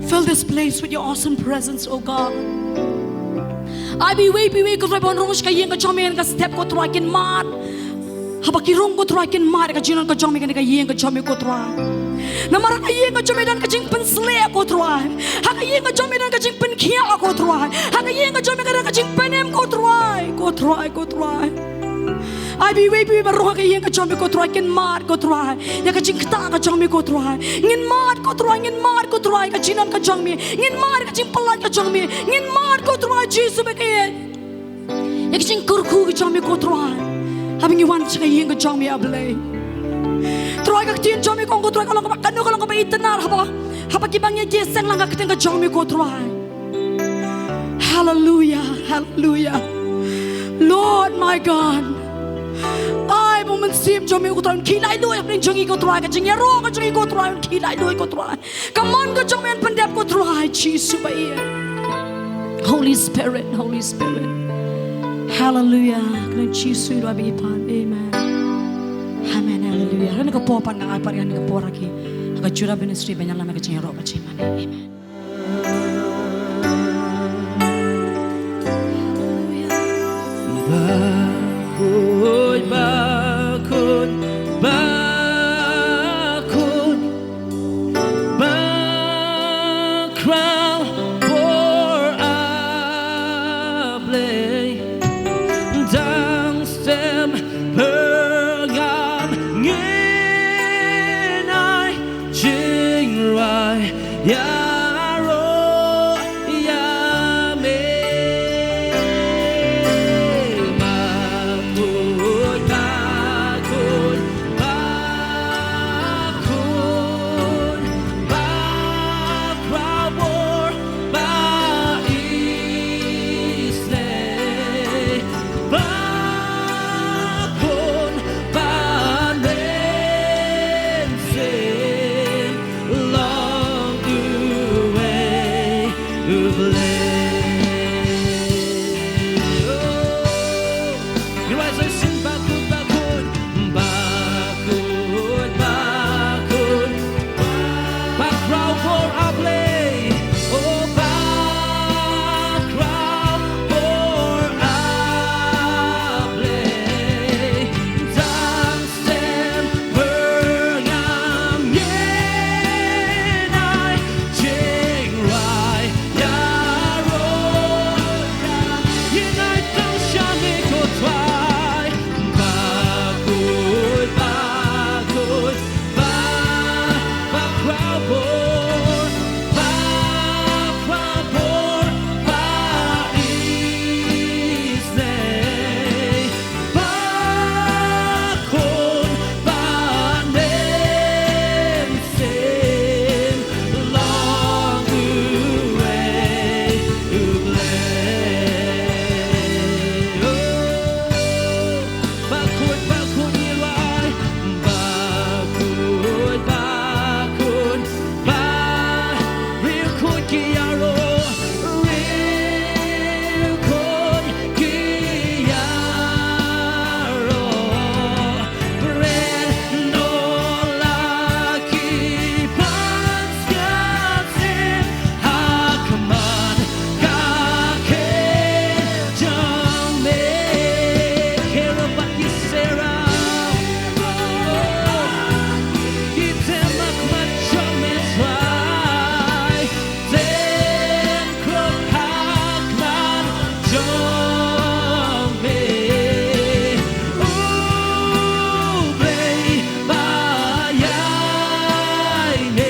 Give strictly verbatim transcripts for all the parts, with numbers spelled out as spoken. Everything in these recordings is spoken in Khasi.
Fill this place with your awesome presence, oh God. Ai ba iwei pa iwei, ko Trai, ba wan rung sha ka ïing ka jong me, ka step, ko Trai, kin mad. Haba ki rung, ko Trai, kin mad ka jingdon ka jong me, kane ka ïing ka jong me, ko Trai. Namar ha ka ïing ka jong me don ka jingpynsleh, ko Trai. Ha ka ïing ka jong me don ka jingpynkhiah, ko Trai. Ha ka ïing ka jong me ka don ka jingpynim, ko Trai, ko Trai, ko Trai. Ai ba iwei pa iwei ba rung ha ka ïing ka jong me, ko Trai, kin mad, ko Trai, ïa ka jingktah ka jong me, ko Trai. Ngin mad, ko Trai, ngin mad, ko Trai, ka jingdon ka jong me. Ngin mad ka jingpyllait ka jong me. Ngin mad, ko Trai Jisu ba ïeit, ïa ka jingkyrkhu ka jong me, ko Trai, haba ngi wan sha ka ïing ka jong me, A Blei. Trai, ka ktien jong me ka ong, ko Trai, ka long kaba, kano ka long kaba itynnad haba, haba ki bangeit ki ïaseng lang ha ka ktien ka jong me, ko Trai. Hallelujah, hallelujah. Lord my God. Ai ba u Mynsiem jong me, ko Trai, un khie laitluid hapdeng jong ngi, ko Trai, ka jingïaroh ka jong ngi, ko Trai, un khie laitluid, ko Trai. Ka mon ka jong me un pyndep, ko Trai Jisu ba ïeit. Holy Spirit, Holy Spirit. Hallelujah. Kyrteng Jisu ruh ba ngi pan. Amen. Amen. Hallelujah. Kane ka por pat nga ai pat kane ka por ha ki, ha ka Judah Ministry ban ïalam ïa ka jingïaroh ka jingmane. Amen. Bakhuid, bakhuid, bakhuid, bakhraw bor A Blei, dang stem pyrngam ngin ai jingrwai ïaroh ïa me. Bakhuid, bakhuid, bakhuid, bakhraw bor ba isynei, ba khun ban mynsiem long uwei U Blei. Oh, ngi rise sing bakhuid, bakhuid, bakhuid, bakhuid, bakhraw bor A Blei. Oh, bakhraw bor A Blei. Dang stem pyrngam ngin ai jingrwai ïaroh ïa me. Ngin ai tang sha me, ko Trai. Bakhuid, bakhuid, ba, bakhraw bor, bakhraw bor ba isynei, ba khun ban mynsiem long uwei U Blei. Oh, bakhuid, bakhuid ngi rai, bakhuid, bakhuid, ba, riewkhuid ki ïaroh, riewkhuid ki ïaroh. Bret noh la ki pansngiat sien ha khmat ka khein jong me. Cherub bad ki seraph ki tem ha khmat jong me, Trai. Tem khrup ha khmat jong me, U Blei ba ïaineh,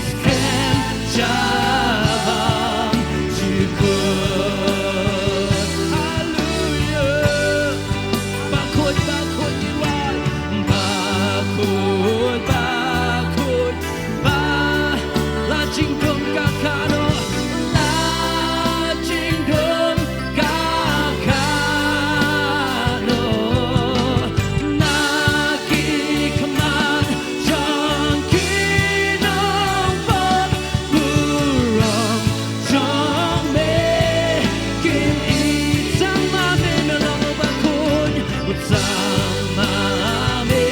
skhem sha bam jukut. Hallelujah. Bakhuid, bakhuid ngi rai, bakhuid, bakhuid, ba, la jingdum ka khano, la jingdum ka khano, na ki khmat jong ki nongbud burom jong me, kin ïeit tang ma me, me long u bakhuid, tang ma me,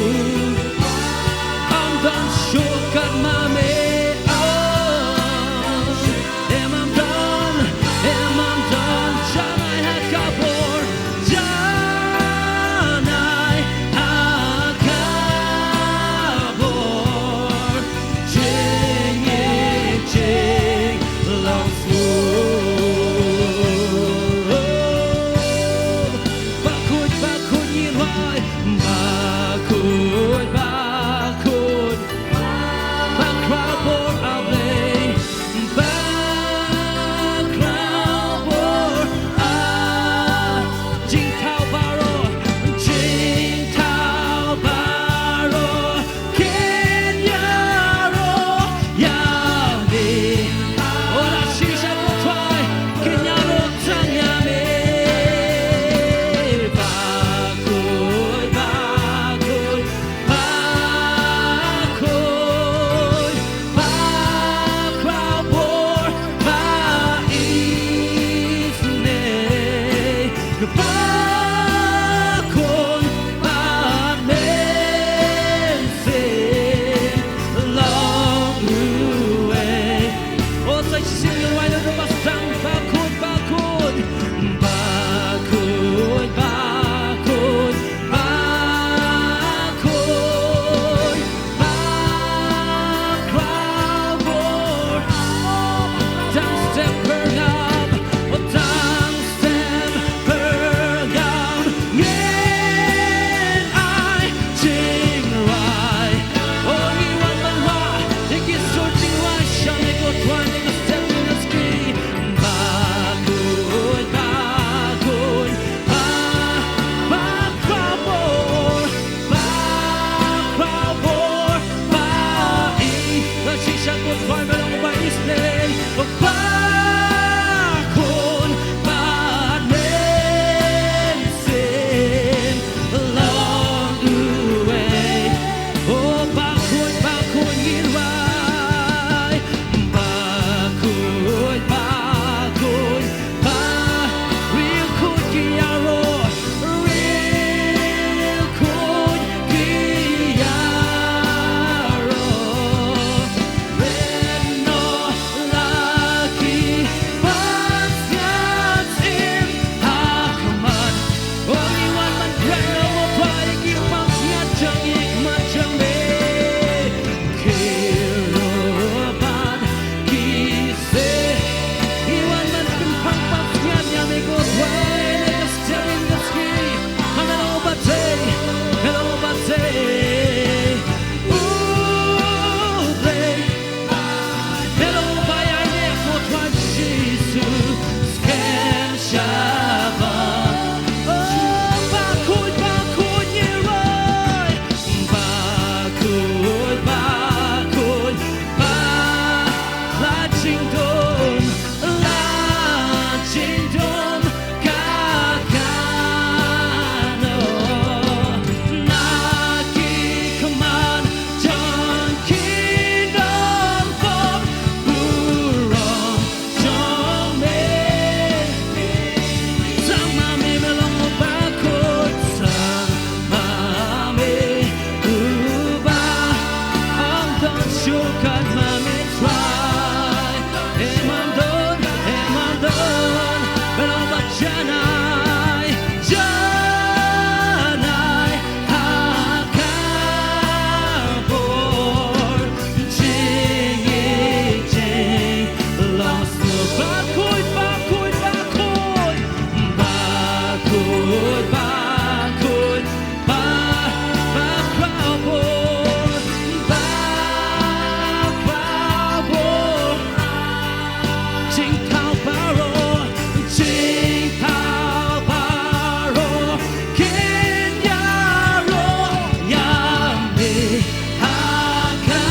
u, ym don shuh kat ma me. Shukan ma me trai, e man don, e man don, belo ba janai, janai, ha ka bor, jing i jing, long snu ba khuid, ba khuid, ba khuid, ba khuid, ba khuid. Ba, ba khraw bor, ba, ba khraw bor. Jingthaw baroh, jingthaw baroh. Kin ïaroh ïa me ha ka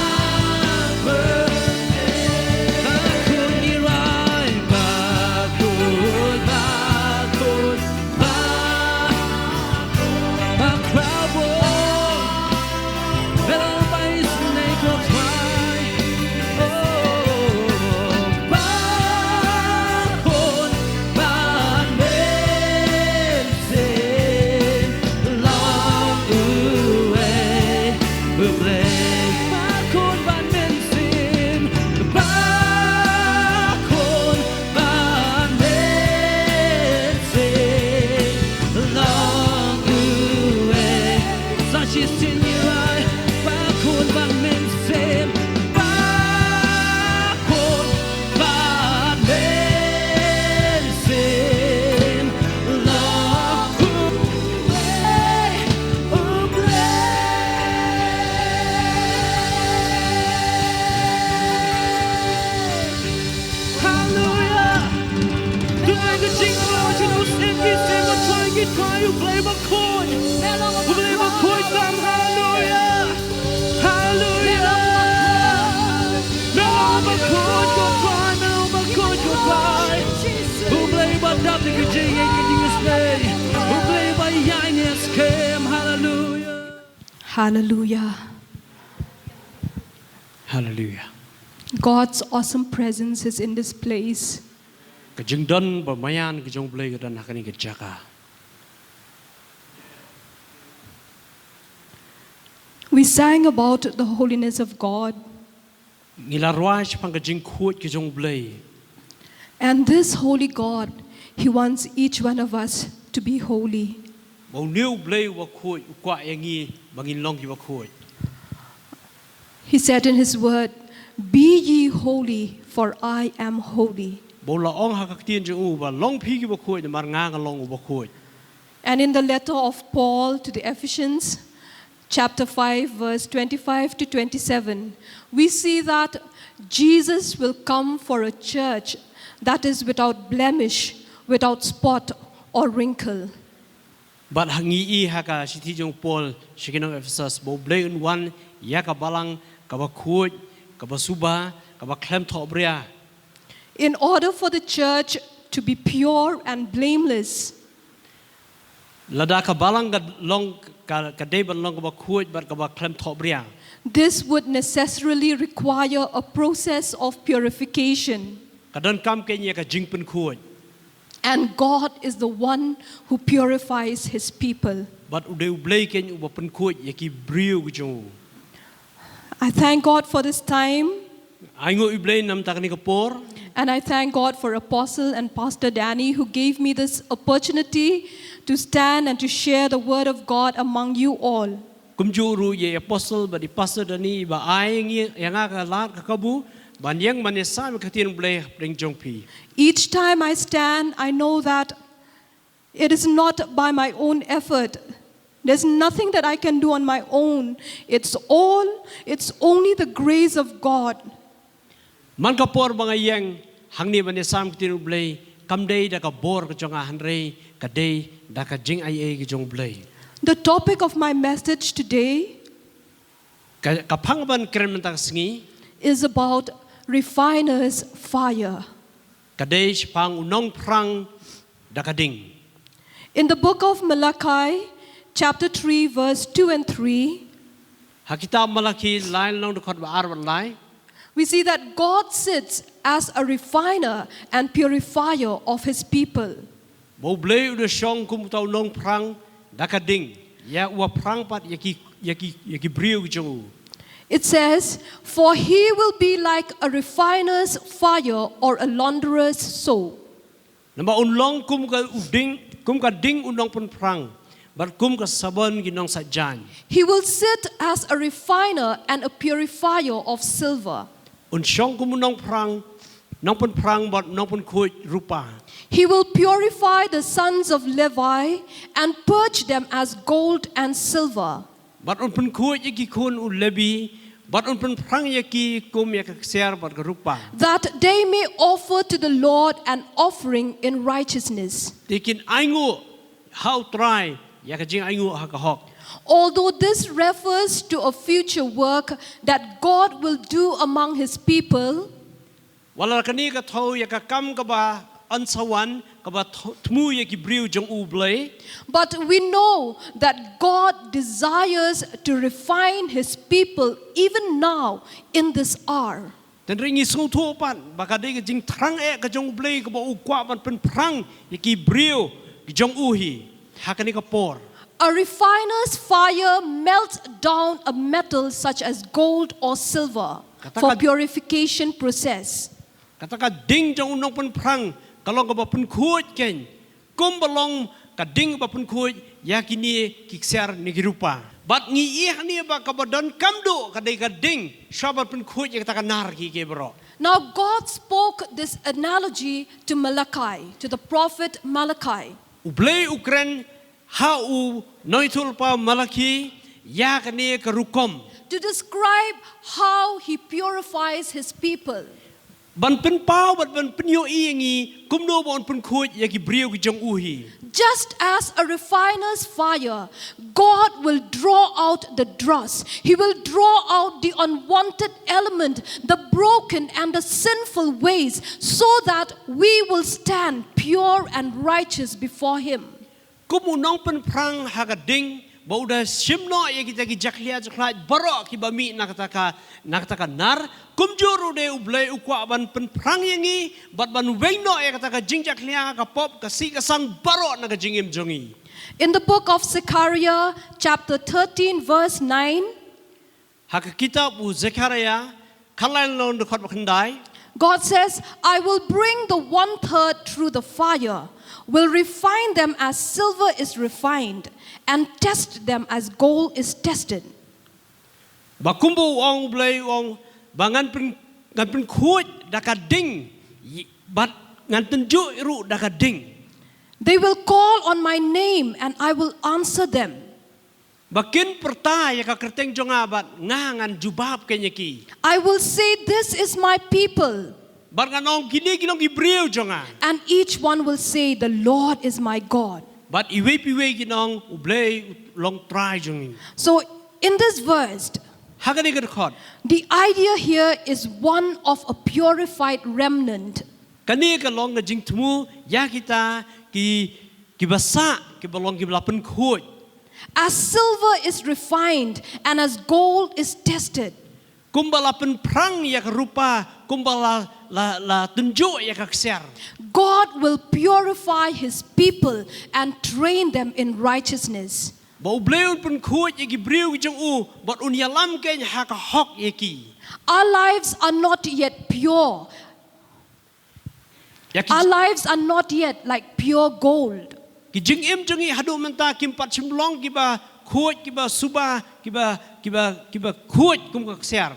bor. Ba khun ngi rai, ba khun, ba khun, ba Ba khraw bor, belo ba isynei ko Trai. Oh, ba khun, ba mynsiem, long uwei U Blei. Ba khun, ba mynsiem, ba khun, ba mynsiem. Long uwei. Sa shisien ngi rai, ba khun, ba mynsiem, ba khun, ba mynsiem. Long uwei, U Blei. Haleluia. Duwai ka jingkyrpad jong u Syiem ki syiem, u Trai ki trai, U Blei bakhuid. U Blei bakhuid tam, haleluia. Haleluia. Me long bakhuid ko Trai, me long bakhuid ko Trai. U Blei ba dap ïa ka jingïeit ka jingisynei. U Blei ba ïaineh skhem, haleluia. Hallelujah. Hallelujah. God's awesome presence is in this place. Ka jingdon ba maïan ka jong U Blei ka don ha kane ka jaka. We sang about the holiness of God. Ngi la rwai shaphang ka jingkhuid ka jong U Blei. And this holy God, He wants each one of us to be holy. Ba une U Blei uba khuid u kwah ïa ngi ba ngin long kiba khuid. He said in His word, "Be ye holy, for I am holy." Ba u la ong ha ka ktien jong u ba long phi kiba khuid namar nga nga long uba khuid. And in the letter of Paul to the Ephesians, chapter five, verse twenty-five to twenty-seven, we see that Jesus will come for a church that is without blemish, without spot or wrinkle. Bad ha ngi i ha ka shithi jong u Paul sha ki nong Ephesus ba U Blei un wan ïa ka balang kaba khuid, kaba suba, kaba khlem thohbria. In order for the church to be pure and blameless, lada ka balang ka long ka, ka dei ban long kaba khuid bad kaba khlem thohbria, this would necessarily require a process of purification. Ka donkam kein ïa ka jingpynkhuid. And God is the one who purifies His people. Bad u dei U Blei kein uba pynkhuid ïa ki briew ki jong u. I thank God for this time. Ai nguh ïa U Blei namar kane ka por. And I thank God for Apostle and Pastor Danny, who gave me this opportunity to stand and to share the word of God among you all. Kumjuh ruh ïa i Apostle bad i Pastor Danny ba ai ngi, ïa nga ka lad ka kabu ban ïeng ban ïasam ïa ka ktien U Blei hapdeng jong phi. Each time I stand, I know that it is not by my own effort. There's nothing that I can do on my own. It's all, it's only the grace of God. Man ka por ba nga ïeng hangne ban ïasam ktien U Blei, kam dei da ka bor ka jong nga hynrei ka dei da ka jingaiei ka jong U Blei. The topic of my message today, ka, ka phang ban kren mynta ka sngi, is about refiner's fire. Ka dei shaphang u nongphrang da ka ding. In the book of Malachi, chapter three, verse two and three, ha kitab Malaki lai lynnong dkhot ba ar bad lai, we see that God sits as a refiner and purifier of His people. Ba U Blei u da shong kum uta u nongphrang da ka ding, ïa uba phrang pat ïa ki, ïa ki, ïa ki briew ki jong u. It says, "For he will be like a refiner's fire or a launderer's soap." Namar un long kum ka u ding, kum ka ding u nongpynphrang, bad kum ka sabon ki nongsait jaiñ. He will sit as a refiner and a purifier of silver. Un shong kum u nongphrang, nongpynphrang bad nongpynkhuid rupa. He will purify the sons of Levi and purge them as gold and silver. Bad un pynkhuid ïa ki khun u Levi, bad un pynphrang ïa ki kum ïa ka ksiar bad ka rupa. That they may offer to the Lord an offering in righteousness. Te kin ainguh ha u Trai ïa ka jingainguh ha ka hok. Although this refers to a future work that God will do among his people, wat la kane ka thew ïa ka kam kaba yn sa wan, kaba th-, thmu ïa ki briew jong u Blei. But we know that God desires to refine his people even now in this hour. Hynrei ngi sngewthuh pat ba ka dei ka jingthrang eh ka jong u Blei kaba u kwah ban pynphrang ïa ki briew ki jong u hi ha kane ka por. A refiner's fire melts down a metal such as gold or silver. Kata for ka purification process. Kata ka ding jong u nongpynphrang ka long kaba pynkhuid kein, kumba long ka ding ba pynkhuid ïa kine ki ksiar ne ki rupa. Bad ngi ïohi hangne ba kaba donkam duh ka dei ka ding shuwa ban pynkhuid ïa kata ka nar kiei kiei baroh. Now God spoke this analogy to Malachi, to the prophet Malachi. U Blei u kren ha u nongïathuhlypa Malachi ïa kane ka rukom. To describe how he purifies his people. Ban pynpaw bad ban pynïohi ïa ngi kumno ba un pynkhuid ïa ki briew ki jong u hi. Just as a refiner's fire, God will draw out the dross. He will draw out the unwanted element, the broken and the sinful ways, so that we will stand pure and righteous before him. Kum u nongpynphrang ha ka ding, ba u da shim noh ïa kita ki jakhlia jakhlait baroh kiba mih na kata ka, na kata ka nar, kumjuh ruh de u Blei u kwah ban pynphrang ïa ngi bad ban weng noh ïa kata ka jingjakhlia, ka pop, ka sih ka sang baroh na ka jingim jong ngi. In the book of Zechariah, chapter thirteen, verse nine, ha ka kitab u Zechariah, khatlai lynnong dkhot ba khyndai. God says, "I will bring the one third through the fire, will refine them as silver is refined, and test them as gold is tested." Ba kumba u ong u Blei u ong, ba ngan pyn, ngan pynkhuid da ka ding, bad ngan tynjuh ruh da ka ding. They will call on my name and I will answer them. Ba kin pyrta ïa ka kyrteng jong nga bad nga ngan jubab kein ïa ki. I will say, "This is my people." Bad ngan ong, "Kine ki long ki briew jong nga." And each one will say, "The Lord is my God." Bad iwei pa iwei kin ong, "U Blei u long Trai jong ngi." So in this verse, ha kane ka dkhot, the idea here is one of a purified remnant. Kane ka long ka jingthmu ïa kita ki, kiba sah, kiba long kiba la pynkhuid. As silver is refined and as gold is tested. Kumba la pynphrang ïa ka rupa, kumba la, la, la tynjuh ïa ka ksiar. God will purify his people and train them in righteousness. Ba u Blei un pynkhuid ïa ki briew ki jong u, bad un ïalam kein ha ka hok ïa ki. Our lives are not yet pure. Ïa ki, our lives are not yet like pure gold. Ki jingim jong ngi haduh mynta kim pat shym long kiba khuid, kiba suba, kiba, kiba, kiba khuid kum ka ksiar.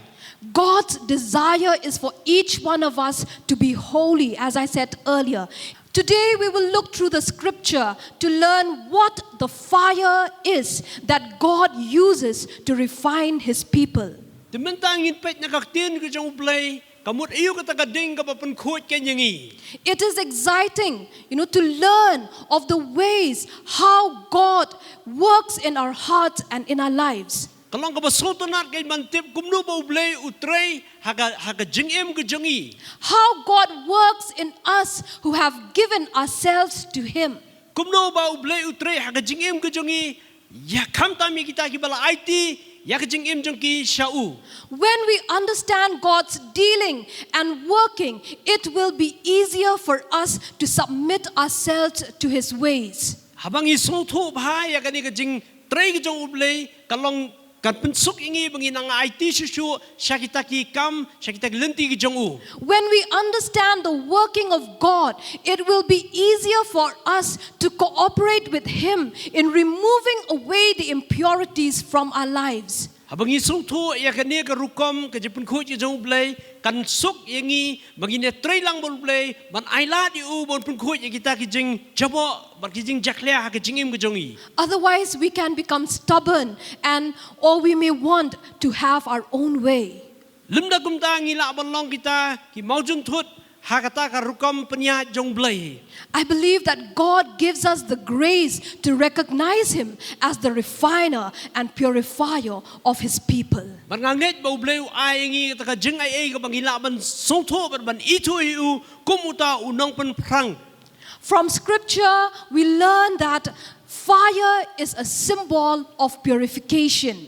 God's desire is for each one of us to be holy, as I said earlier. Today we will look through the scripture to learn what the fire is that God uses to refine his people. Te mynta ngin peit na ka ktien ka jong u Blei, ka mut aïu kata ka ding kaba pynkhuid kein ïa ngi. It is exciting, you know, to learn of the ways how God works in our hearts and in our lives. Ka long kaba sngewtynnat kein ban tip kumno ba u Blei u trei ha ka, ha ka jingim ka jong ngi. How God works in us who have given ourselves to him. Kumno ba u Blei u trei ha ka jingim ka jong ngi, ïa khamtam ïa kita kiba la aiti ïa ka jingim jong ki sha u. When we understand God's dealing and working, it will be easier for us to submit ourselves to his ways. Haba ngi sngewthuh bha ïa kane ka jingtrei ka jong u Blei, ka long kan pynsuk ïa ngi ba ngin nang aiti shuh shuh sha kita ki kam, sha kita ki lynti ki jong u. When we understand the working of God, it will be easier for us to cooperate with Him in removing away the impurities from our lives. Haba ngi sngewthuh ïa kane ka rukom ka jingpynkhuid ka jong u Blei, kan suk ïa ngi ba ngin ïatrei lang bad u Blei ban ailad ïa u ban pynkhuid ïa kita ki jingjaboh bad ki jingjakhlia ha ka jingim ka jong ngi. Otherwise, we can become stubborn and or we may want to have our own way. Lymda kumta ngi lah ban long kita ki mawjynthut ha kata ka rukom pynïaid jong u Blei. I believe that God gives us the grace to recognize Him as the refiner and purifier of His people. Bad nga ngeit ba u Blei u ai ïa ngi kata ka jingai ei kaba ngi lah ban sngewthuh bad ban ithuh ïa u kum uta u nongpynphrang. From scripture, we learn that fire is a symbol of purification.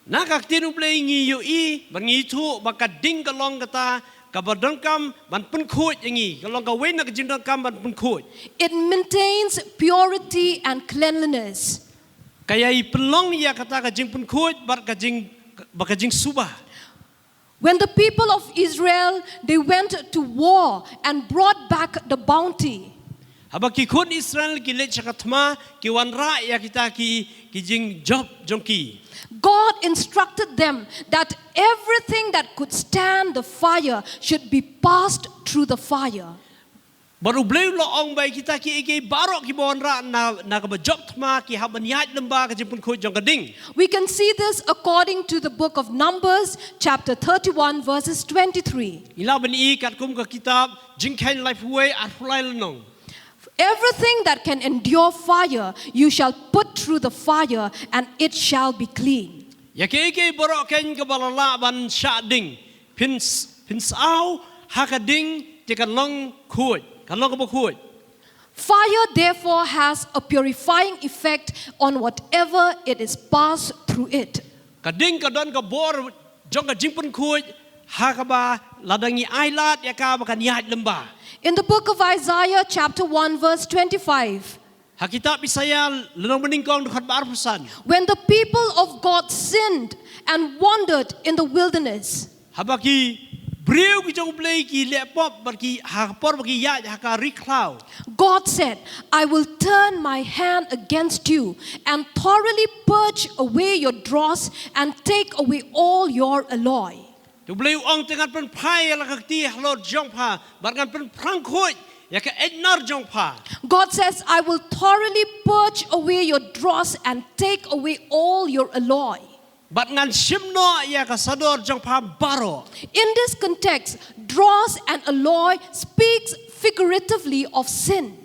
Na ka ktien u Blei ngi ïohi bad ngi ithuh ba ka ding ka long kata kaba donkam ban pynkhuid ïa ngi, ka long kawei na ka jingdonkam ban pynkhuid. It maintains purity and cleanliness. Ka ïai pynlong ïa kata ka jingpynkhuid bad ka jing, bad ka jingsuba. When the people of Israel, they went to war and brought back the bounty. Haba ki khun Israel ki leit sha ka thma, ki wanrah ïa kita ki, ki jingjop jong ki. God instructed them that everything that could stand the fire should be passed through the fire. Bad u Blei u la ong ba ïa kita kiei kiei baroh kiba wanrah na, na kaba jop thma ki hap ban ïaid lyngba ka jingpynkhuid jong ka ding. We can see this according to the book of Numbers, chapter thirty-one, verses twenty-three. Ngi lah ban i katkum ka kitab Jingkheiñ laiphew wei, arphew lai lynnong. Everything that can endure fire, you shall put through the fire, and it shall be clean. Ïa kiei kiei baroh keiñ kaba la lah ban shah ding, phin s-, phin saw ha ka ding, te kan long khuid, kan long kaba khuid. Fire therefore has a purifying effect on whatever it is passed through it. Ka ding ka don ka bor jong ka jingpynkhuid ha kaba lada ngi ailad ïa ka ba kan ïaid lyngba. In the book of Isaiah, chapter one, verse twenty-five, Ha kitab Isaïah lynnong banyngkong dkhot ba arphew san. When the people of God sinned and wandered in the wilderness, Haba ki briew ki jong u Blei ki leh pop bad ki ha ka por ba ki ïaid ha ka ri khlaw. God said, "I will turn my hand against you and thoroughly purge away your dross and take away all your alloy." Te u Blei u ong te ngan pynphai ïa la ka kti halor jong pha bad ngan pynphrang khuid ïa ka eit nar jong pha. God says, "I will thoroughly purge away your dross and take away all your alloy." Bad ngan shim noh ïa ka sador jong pha baroh. In this context, dross and alloy speaks figuratively of sin.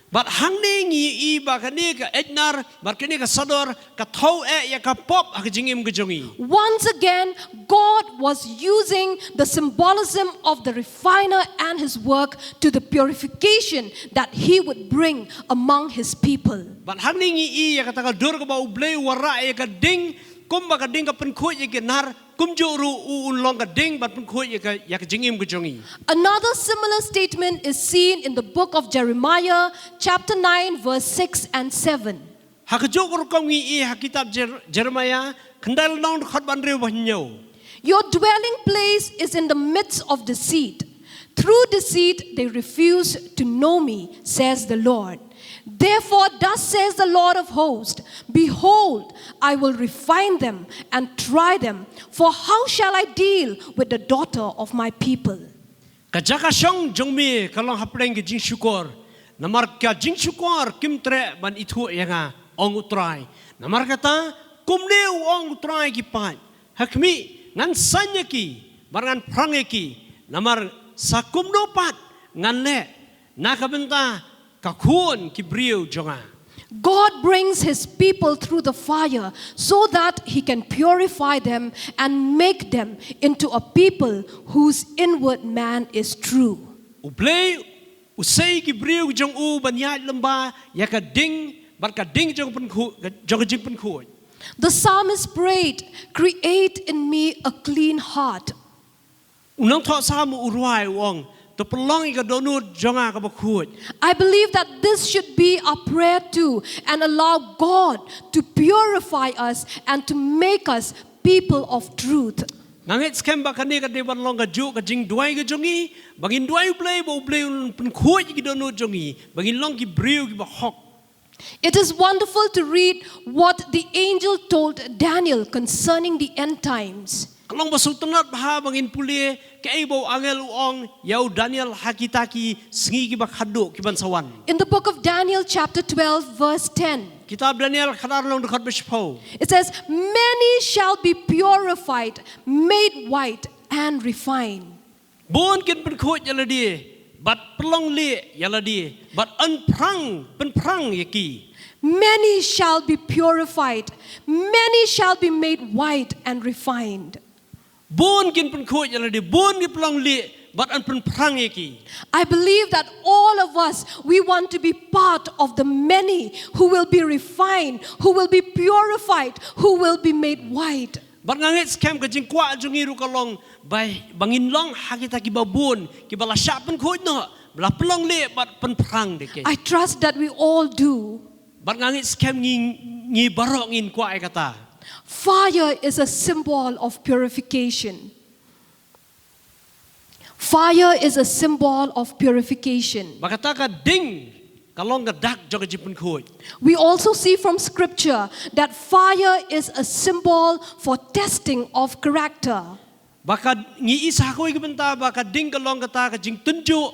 Bad hangne ngi i ba kane ka eit nar bad kane ka sador ka thaw eh ïa ka pop ha ka jingim ka jong ngi. Once again, God was using the symbolism of the refiner and his work to the purification that he would bring among his people. Bad hangne ngi i ïa kata ka dur kaba u Blei u wanrah ïa ka ding kumba ka ding ka pynkhuid ïa ki nar, kumjuh ruh u un long ka ding ban pynkhuid ïa ka, ïa ka jingim ka jong ngi. Another similar statement is seen in the book of Jeremiah, chapter nine, verse six and seven. Ha kajuh ka rukom ngi i ha kitab Jer-, Jeremiah, khyndai lynnong dkhot ba hynriew bad hynñiew. "Your dwelling place is in the midst of deceit. Through deceit they refuse to know me, says the Lord. Therefore, thus says the Lord of hosts, behold, I will refine them and try them, for how shall I deal with the daughter of my people?" Ka jaka shong jong me ka long hapdeng ka jingshukor. Namar ka jingshukor kim treh ban ithuh ïa nga, ong U Trai. Namar kata, kumne u ong U Trai ki paid. Ha khmih, ngan saiñ ïa ki, bad ngan phrang ïa ki. Namar sa kumno pat ngan leh na ka bynta ka khun ki briew jong nga. God brings his people through the fire so that he can purify them and make them into a people whose inward man is true. U Blei u sei ki briew jong u ban ïaid lyngba ïa ka ding, bad ka ding jong pynkhuid, jong ka jingpynkhuid. The psalmist prayed, "Create in me a clean heart." U nongthoh Salm u rwai u ong, to pynlong ïa ka dohnud jong nga kaba khuid. I believe that this should be our prayer too, and allow God to purify us and to make us people of truth. Nga ngeit skhem ba kane ka dei ban long ka juh ka jingduwai ka jong ngi, ba ngin duwai U Blei, ba U Blei un pynkhuid ïa ki dohnud jong ngi, ba ngin long ki briew kiba hok. It is wonderful to read what the angel told Daniel concerning the end times. Ka long ba sngewtynnat bha ba ngin pule kaei ba u angel u ong ïa u Daniel ha kita ki sngi kiba khadduh kiban sa wan. In the book of Daniel, chapter twelve, verse ten, Kitab Daniel khatar lynnong dkhot ba shiphew. It says, "Many shall be purified, made white, and refined." Bun kin pynkhuid ïa lade, bad pynlong lieh ïa lade, bad yn pyrshang, pynpyrshang ïa ki. "Many shall be purified, many shall be made white and refined." Bun kin pynkhuid ïa lade, bun kin pynlong lieh, bad yn pynpyrshang ïa ki. I believe that all of us, we want to be part of the many who will be refined, who will be purified, who will be made white. Bad nga ngeit skhem ka jingkwah jong ngi ruh ka long ba, ba ngin long ha kita kiba bun, kiba la shah pynkhuid noh, ba la pynlong lieh bad pynpyrshang de ki. I trust that we all do. Bad nga ngeit skhem ngi, ngi baroh ngin kwah ïa kata. Fire is a symbol of purification. Fire is a symbol of purification. Ba kata ka ding ka long ka dak jong ka jingpynkhuid. We also see from scripture that fire is a symbol for testing of character. Ba ka ngi i sa ha kawei ka bynta ba ka ding ka long kata ka jingtynjuh.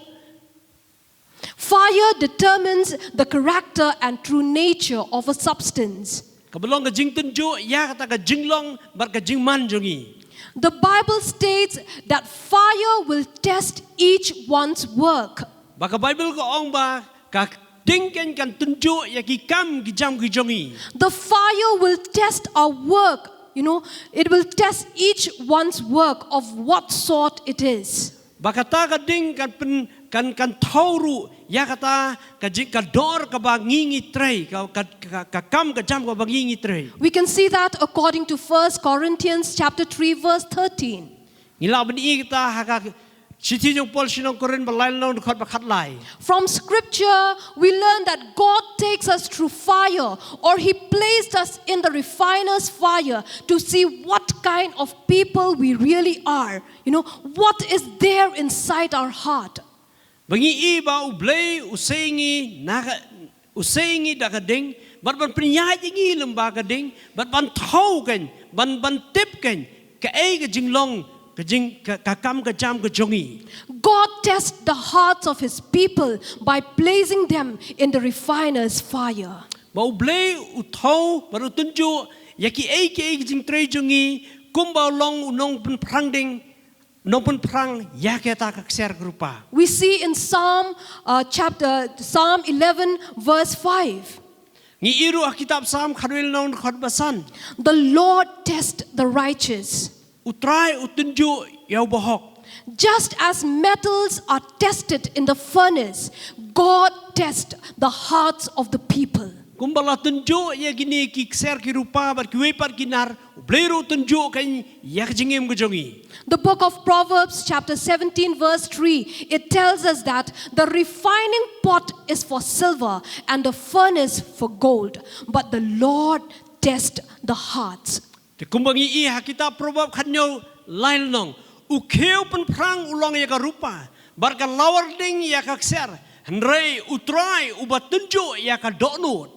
Fire determines the character and true nature of a substance. Kaba long ka jingtynjuh ïa kata ka jinglong bad ka jingman jong ngi. The Bible states that fire will test each one's work. Ba ka Bible ka ong ba ka ding kan, kan tynjuh ïa ki kam ki jam ki jong ngi. The fire will test our work. You know, it will test each one's work of what sort it is. Ba kata ka ding kan pyn, kan, kan thew ruh ïa kata ka jing, ka dor kaba ngi ngi trei, ka, ka, ka, ka kam ka jam kaba ngi ngi trei. We can see that according to First Corinthians chapter three, verse thirteen. Ngi lah ban i kata ha ka shithi jong Paul sha ki nong Korinth ba lai lynnong dkhot ba khatlai. From scripture, we learn that God takes us through fire, or He placed us in the refiner's fire to see what kind of people we really are. You know, what is there inside our heart? Ba ngi i ba U Blei u sei ngi na ka, u sei ngi da ka ding, bad ban pynïaid ïa ngi lyngba ka ding, bad ban thew kan, ban, ban tip kan kaei ka jinglong, ka jing, ka, ka kam ka jam ka jong ngi. God tests the hearts of His people by placing them in the refiner's fire. Ba U Blei u thew, bad u tynjuh ïa kiei kiei ki jingtrei jong ngi, kumba u long u nongpynpyrshang ding, nongpynpyrshang ïa kata ka ksiar ka rupa. We see in Psalm, uh, chapter, Psalm eleven, verse five. Ngi i ruh ha kitab Psalm khatwei lynnong dkhot ba san. "The Lord tests the righteous, U Trai u tynjuh ïa u bahok. just as metals are tested in the furnace. God tests the hearts of the people." Kumba la tynjuh ïa kine ki ksiar ki rupa bad kiwei pat ki nar, U Blei ruh u tynjuh kan ïa ka jingim ka jong ngi. The book of Proverbs, chapter seventeen, verse three, it tells us that the refining pot is for silver and the furnace for gold, but the Lord tests the hearts. Te kumba ngi i ha kitab Proverb khathynñiew lai lynnong, u khiew pynpyrshang u long ïa ka rupa, bad ka lawar ding ïa ka ksiar, hynrei U Trai uba tynjuh ïa ka dohnud.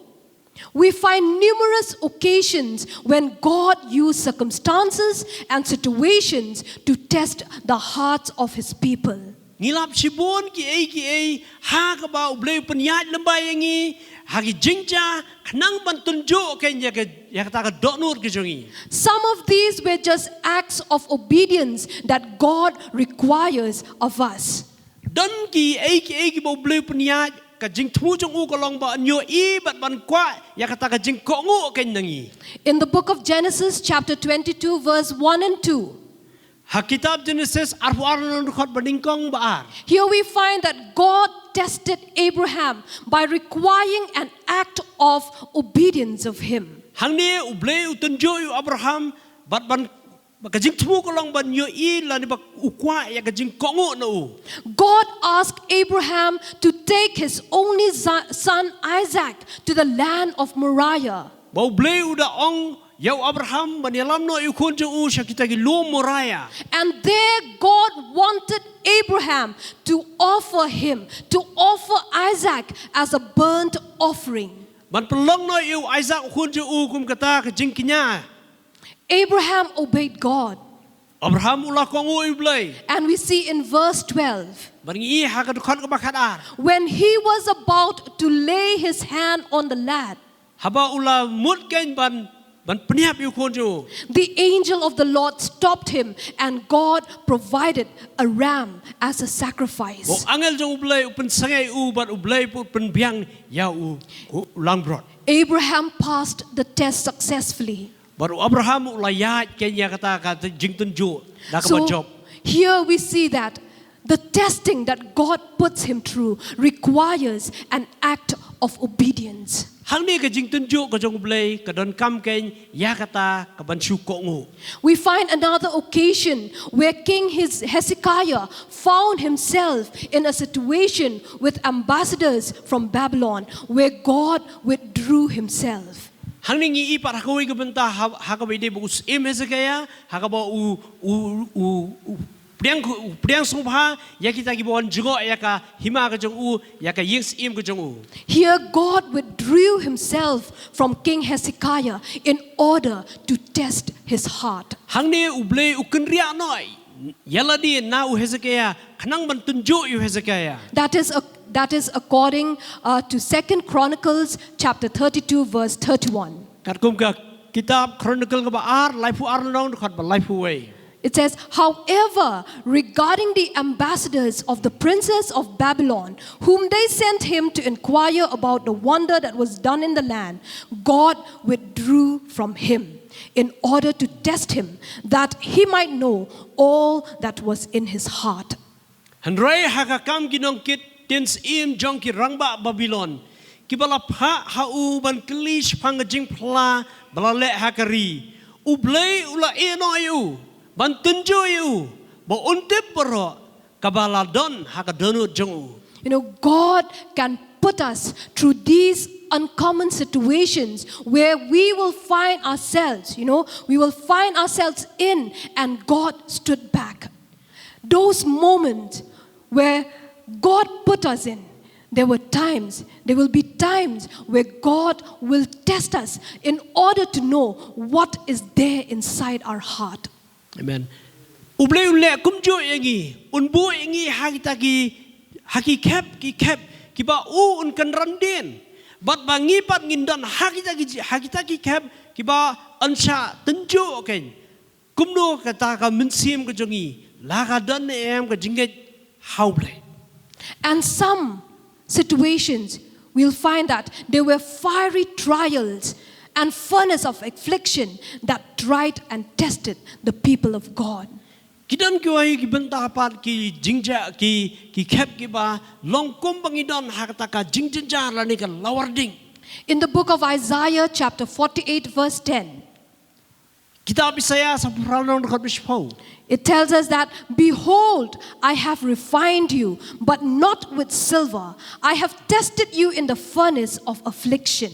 We find numerous occasions when God used circumstances and situations to test the hearts of His people. Ngi lap shibun kiei kiei ha kaba U Blei u pynïaid lyngba ïa ngi ha ki jingjia khnang ban tynjuh kan ïa ka, ïa kata ka dohnud ka jong ngi. Some of these were just acts of obedience that God requires of us. Don kiei kiei kiba U Blei u pynïaid, ka jingthmu jong u ka long ba yn ïohi bad ban kwah ïa kata ka jingkohnguh kan na ngi. In the book of Genesis, chapter twenty-two, verse one and two, Ha kitab Genesis arphew ar lynnong dkhot ba nyngkong ba ar. Here we find that God tested Abraham by requiring an act of obedience of him. Hangne U Blei u tynjuh ïa u Abraham bad ban, ba ka jingthmu ka long ban ïohi lane ba u kwah ïa ka jingkohnguh na u. God asked Abraham to take his only son Isaac to the land of Moriah. Ba U Blei u da ong Ïa u Abraham ban ïalam noh ïa u khun jong u sha kita ki lum Moriah. And there God wanted Abraham to offer him, to offer Isaac as a burnt offering. Ban pynlong noh ïa u Isaac u khun jong u kum kata ka jingkñia. Abraham obeyed God. Abraham u la kohnguh ïa u Blei. And we see in verse twelve, Ban ngi ha ka dkhot kaba khatar. When he was about to lay his hand on the lad, Haba u la mut keiñ ban, ban pynïap ïa u khun jong u. The angel of the Lord stopped him, and God provided a ram as a sacrifice. Ba u angel jong u Blei u pynsangeh ïa u bad u Blei u pynbiang ïa u, u langbrot. Abraham passed the test successfully. Bad u Abraham u la ïaid keiñ ïa kata ka jingtynjuh da kaba jop. Here we see that the testing that God puts him through requires an act of obedience. Hangne ka jingtynjuh ka jong u Blei ka donkam keiñ ïa kata ka ban shu kohnguh. We find another occasion where King Hez- Hezekiah found himself in a situation with ambassadors from Babylon, where God withdrew himself. Hangne ngi i pat ha kawei ka bynta ha, ha kaba i dei ba u syiem Hezekiah, ha kaba u, u, u, u pdiang, u pdiang sngewbha ïa kita kiba wan jngoh ïa ka hima ka jong u, ïa ka ïing syiem ka jong u. Here, God withdrew himself from King Hezekiah in order to test his heart. Hangne u Blei u kynriah noh ïa lade na u Hezekiah, khnang ban tynjuh ïa u Hezekiah. That is, a, that is according uh, to Second Chronicles chapter thirty-two, verse thirty-one. Katkum ka kitab Chronicle kaba ar, laiphew ar lynnong, dkhot ba laiphew wei. It says, "However, regarding the ambassadors of the princes of Babylon, whom they sent him to inquire about the wonder that was done in the land, God withdrew from him in order to test him, that he might know all that was in his heart." Hynrei ha ka kam ki nongkit ktien syiem jong ki rangbah Babilon, kiba la phah ha u ban kylli shaphang ka jingphla ba la leh ha ka ri, u Blei u la ïehnoh ïa u ban tynjuh ïa u, ba un tip baroh kaba la don ha ka dohnud jong u. You know, God can put us through these uncommon situations where we will find ourselves, you know, we will find ourselves in, and God stood back. Those moments where God put us in, there were times, there will be times where God will test us in order to know what is there inside our heart. Amen. U Blei u leh kumjuh ïa ngi, un buh ïa ngi ha kita ki, ha ki khep, ki khep kiba u un kynran dien. Bad ba ngi pat ngin don ha kita ki, ha kita ki khep kiba yn shah tynjuh keiñ. Kumno kata ka mynsiem ka jong ngi, la ka don ne em ka jingngeit ha u Blei. And some situations, we'll find that there were fiery trials and furnace of affliction that tried and tested the people of God. Ki don kiwei ki bynta pat ki jingjia, ki, ki khep kiba long kumba ngi don ha kata ka jingjynjar lane ka lawar ding. In the book of Isaiah, chapter forty-eight, verse ten, Kitab Isaiah saphra lynnong, dkhot ba shiphew. It tells us that, "Behold, I have refined you, but not with silver. I have tested you in the furnace of affliction."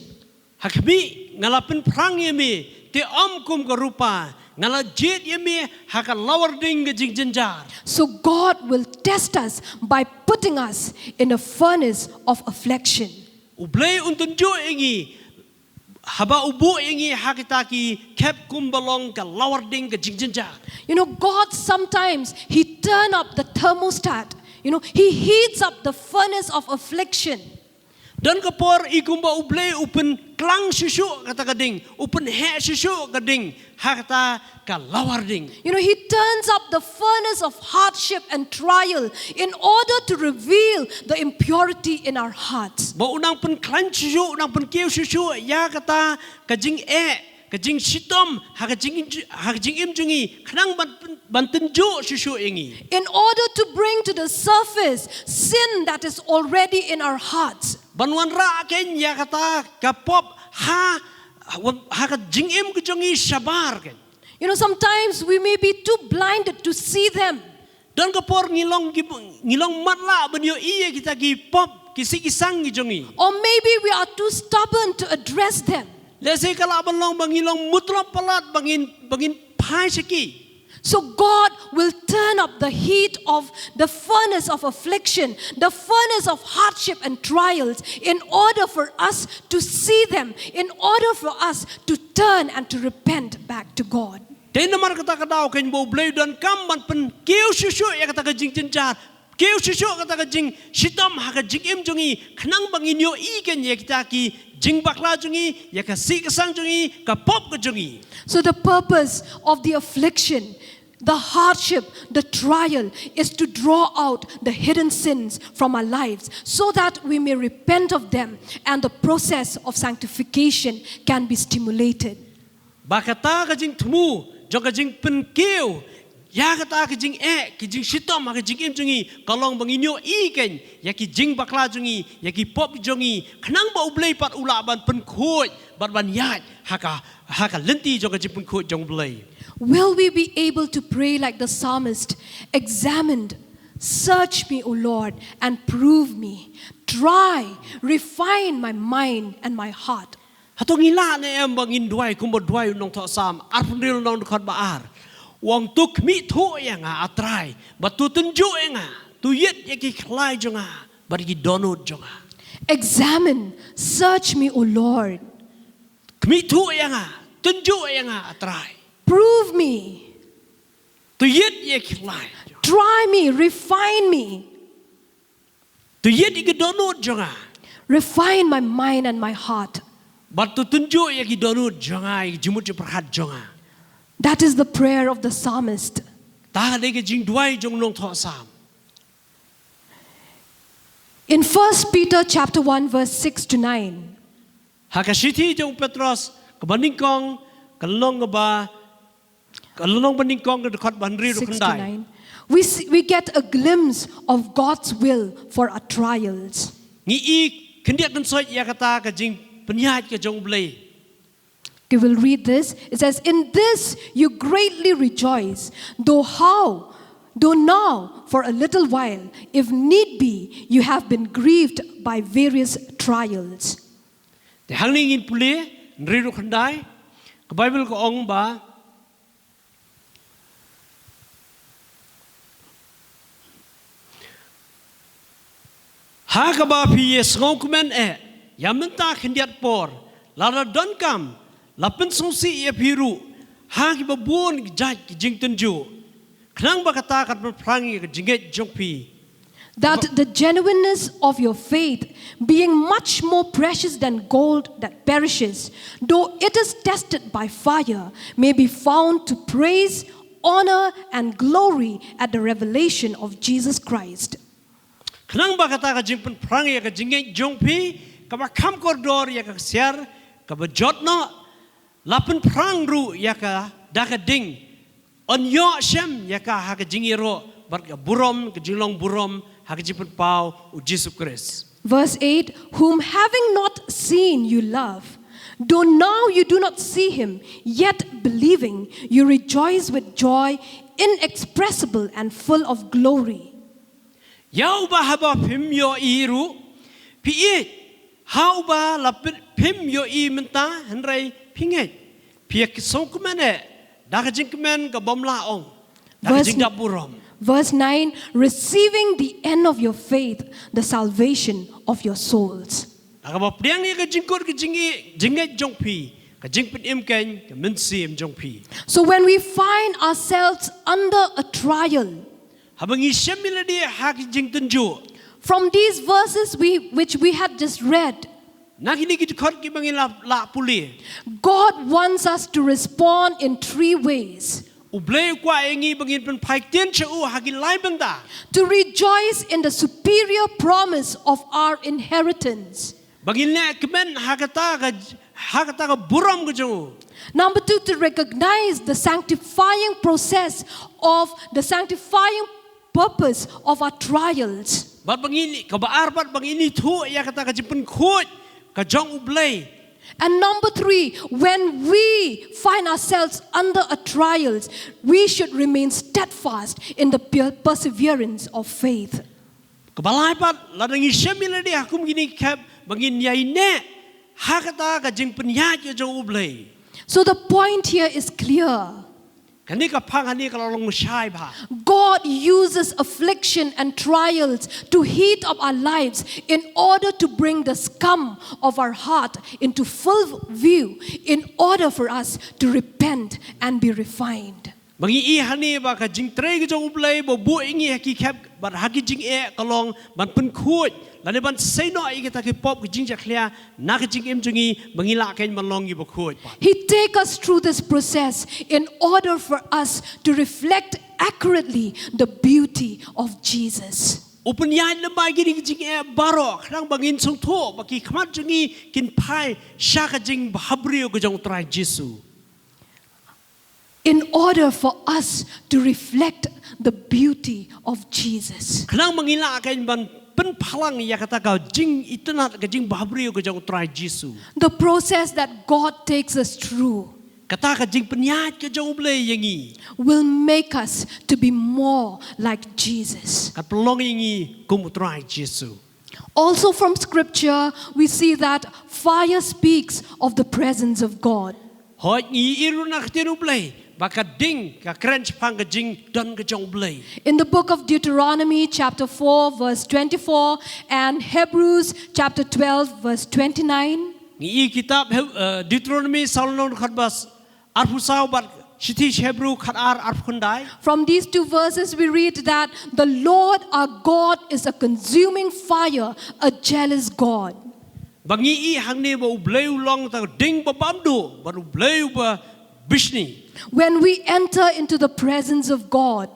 Ha khmih, nga la pynphrang ïa me, te ym kum ka rupa, nga la jied ïa me ha ka lawar ding ka jingjynjar. So God will test us by putting us in a furnace of affliction. U Blei un tynjuh ïa ngi haba u buh ïa ngi ha kita ki khep kumba long ka lawar ding ka jingjynjar. You know, God sometimes, He turn up the thermostat. You know, He heats up the furnace of affliction. Don ka por i kumba u Blei u pynklang shuh shuh kata ka ding, u pynheh shuh shuh ka ding ha kata ka lawar ding. You know, He turns up the furnace of hardship and trial in order to reveal the impurity in our hearts. Ba u nang pynkhlaiñ shuh shuh, u nang pynkiew shuh shuh ïa kata ka jingeh, ka jingshitom ha ka jing, ha ka jingim jong ngi, khnang ban, ban tynjuh shuh shuh ïa ngi. In order to bring to the surface sin that is already in our hearts. Ban wanrah keiñ ïa kata ka pop ha, ha ka jingim ka jong ngi shabar keiñ. You know, sometimes we may be too blinded to see them. Don ka por ngi long ki, ngi long matlah ban ïohi ïa kita ki pop, ki sih ki sang ki jong ngi. Or maybe we are too stubborn to address them. Lehse ka lah ban long ba ngi long mutlop palat ba ngin, ba ngin phai sha ki. So God will turn up the heat of the furnace of affliction, the furnace of hardship and trials, in order for us to see them, in order for us to turn and to repent back to God. Te namar kata ka daw kein ba U Blei u donkam ban pynkiew shuh shuh ïa kata ka jingjynjar, kiew shuh shuh kata ka jingshitom ha ka jingim jong ngi, khnang ba ngin ïohi kein ïa kita ki jingbakla jong ngi, ïa ka sih ka sang jong ngi, ka pop ka jong ngi. So the purpose of the affliction, the hardship, the trial is to draw out the hidden sins from our lives so that we may repent of them and the process of sanctification can be stimulated. Ba kata ka jingthmu jong ka jingpynkiew ïa kata ka jingeh, ka jingshitom ha ka jingim jong ngi, ka long ba ngin ïohi kein ïa ki jingbakla jong ngi, ïa ki pop jong ngi, khnang ba U Blei pat u lah ban pynkhuid bad ban ïaid ha ka, ha ka lynti jong ka jingpynkhuid jong U Blei. Will we be able to pray like the psalmist, "Examine, search me, O Lord, and prove me. Try, refine my mind and my heart." Hato ngi lah ne em ba ngin duwai kumba duwai u nongthoh Salm arphew hynriew lynnong dkhot ba ar? U ong, "To khmih thuh ïa nga, A Trai, bad to tynjuh ïa nga, to ïit ïa ki khlai jong nga bad ki dohnud jong nga." Examine, search me, O Lord. Khmih thuh ïa nga, tynjuh ïa nga, A Trai. Prove me. To ïit ïa ki khlai. Try me, refine me. To ïit ïa ki dohnud jong nga. Refine my mind and my heart. Bad to tynjuh ïa ki dohnud jong nga, ïa ki jingmut jingpyrkhat jong nga. That is the prayer of the psalmist. Ta ka dei ka jingduwai jong u nongthoh Salm. In First Peter chapter one verse six to nine. Ha ka shithi jong u Petros kaba nyngkong, ka lynnong kaba, ka lynnong ba nyngkong, ka dkhot ba hynriew ruh khyndai. Six to nine. We see, we get a glimpse of God's will for our trials. Ngi i khyndiat khynsoit ïa kata ka jingpynïaid ka jong U Blei. Okay, we'll read this. It says, "In this you greatly rejoice, though how, though now for a little while, if need be, you have been grieved by various trials." Te hangne ngin pule, hynriew ruh khyndai, ka Baibl ka ong ba, ha kaba phi ïa sngewkmen eh ïa mynta khyndiat por, lada donkam, la pynsngewsih ïa phi ruh ha kiba bun jait ki jingtynjuh, khnang ba kata kan pynphrang ïa ka jingngeit jong phi. That the genuineness of your faith, being much more precious than gold that perishes, though it is tested by fire, may be found to praise, honor, and glory at the revelation of Jesus Christ. Khnang ba kata ka jingpynphrang ïa ka jingngeit jong phi, kaba kham kordor ïa ka ksiar kaba jot noh, la pynphrang ruh ïa ka da ka ding, yn ïoh shem ïa ka ha ka jingïaroh bad ka burom, ka jinglong burom ha ka jingpynpaw u Jisu Khrist. Verse eight, "Whom having not seen you love, though now you do not see him, yet believing, you rejoice with joy inexpressible and full of glory." Ïa uba haba phim ïohi ruh phi ïeit, ha uba la phi-, phim ïohi mynta hynrei phi ngeit, phi ïa sngewkmen eh da ka jingkmen ka bym lah ong, da ka jingdap burom. Verse nine, "Receiving the end of your faith, the salvation of your souls." Da kaba pdiang ïa ka jingkut ka jingngeit, jingngeit jong phi, ka jingpynim kein ka mynsiem jong phi. So when we find ourselves under a trial, haba ngi shem ïa lade ha ki jingtynjuh, from these verses we, which we had just read, na kine ki dkhot kiba ngi la, la pule, God wants us to respond in three ways. U Blei u kwah ïa ngi ba ngin pynphai ktien sha u ha ki lai bynta. To rejoice in the superior promise of our inheritance. Ba ngin leh kmen ha kata ka, ha kata ka burom ka jong u. Number two, to recognize the sanctifying process of the sanctifying purpose of our trials. Bad ba ngin, kaba ar pat ba ngin ithuh ïa kata ka jingpynkhuid ka jong U Blei. And number three, when we find ourselves under a trials, we should remain steadfast in the per-, perseverance of faith. Kaba lai pat, lada ngi shem ïa lade ha kum kine ki khep, ba ngin ïai neh Ha kata ka jingpynïaid ka jong U Blei. So the point here is clear. Kane ka phang hangne ka la long shai bha. God uses affliction and trials to heat up our lives in order to bring the scum of our heart into full view, in order for us to repent and be refined. Ba ngi i hangne ba ka jingtrei ka jong U Blei ba buh ïa ngi ha ki khep bad ha ki jingeh ka long ban pynkhuid lane ban sei noh ïa kita ki pop ki jingjakhlia na ka jingim jong ngi ba ngi lah kein ban long ngi bakhuid pat. He take us through this process in order for us to reflect accurately the beauty of Jesus. U pynïaid lem bad kine ki jingeh baroh khnang ba ngin sngewthuh ba ki khmat jong ngi kin phai sha ka jingbhabriew ka jong U Trai Jisu. In order for us to reflect the beauty of Jesus. Khnang ba ngi lah kein ban pynphalang ïa kata ka jingitynnad ka jingbhabriew ka jong U Trai Jisu. The process that God takes us through Kata ka jingpynïaid ka jong U Blei ïa ngi will make us to be more like Jesus. Ka pynlong ïa ngi kum U Trai Jisu. Also from scripture, we see that fire speaks of the presence of God. Hooid ngi i ruh na ka ktien U Blei ba ka ding ka kren shaphang ka jingdon ka jong U Blei. In the book of Deuteronomy, chapter four, verse twenty-four, and Hebrews, chapter twelve, verse twenty-nine. Ngi i kitab Deuteronomy saw lynnong khat bad arphew saw bad shithi Hebru khat ar arphew khyndai. From these two verses, we read that the Lord our God is a consuming fire, a jealous God. Ba ngi i hangne ba U Blei u long ta ding ba bam duh bad U Blei u ba bishni. When we enter into the presence of God,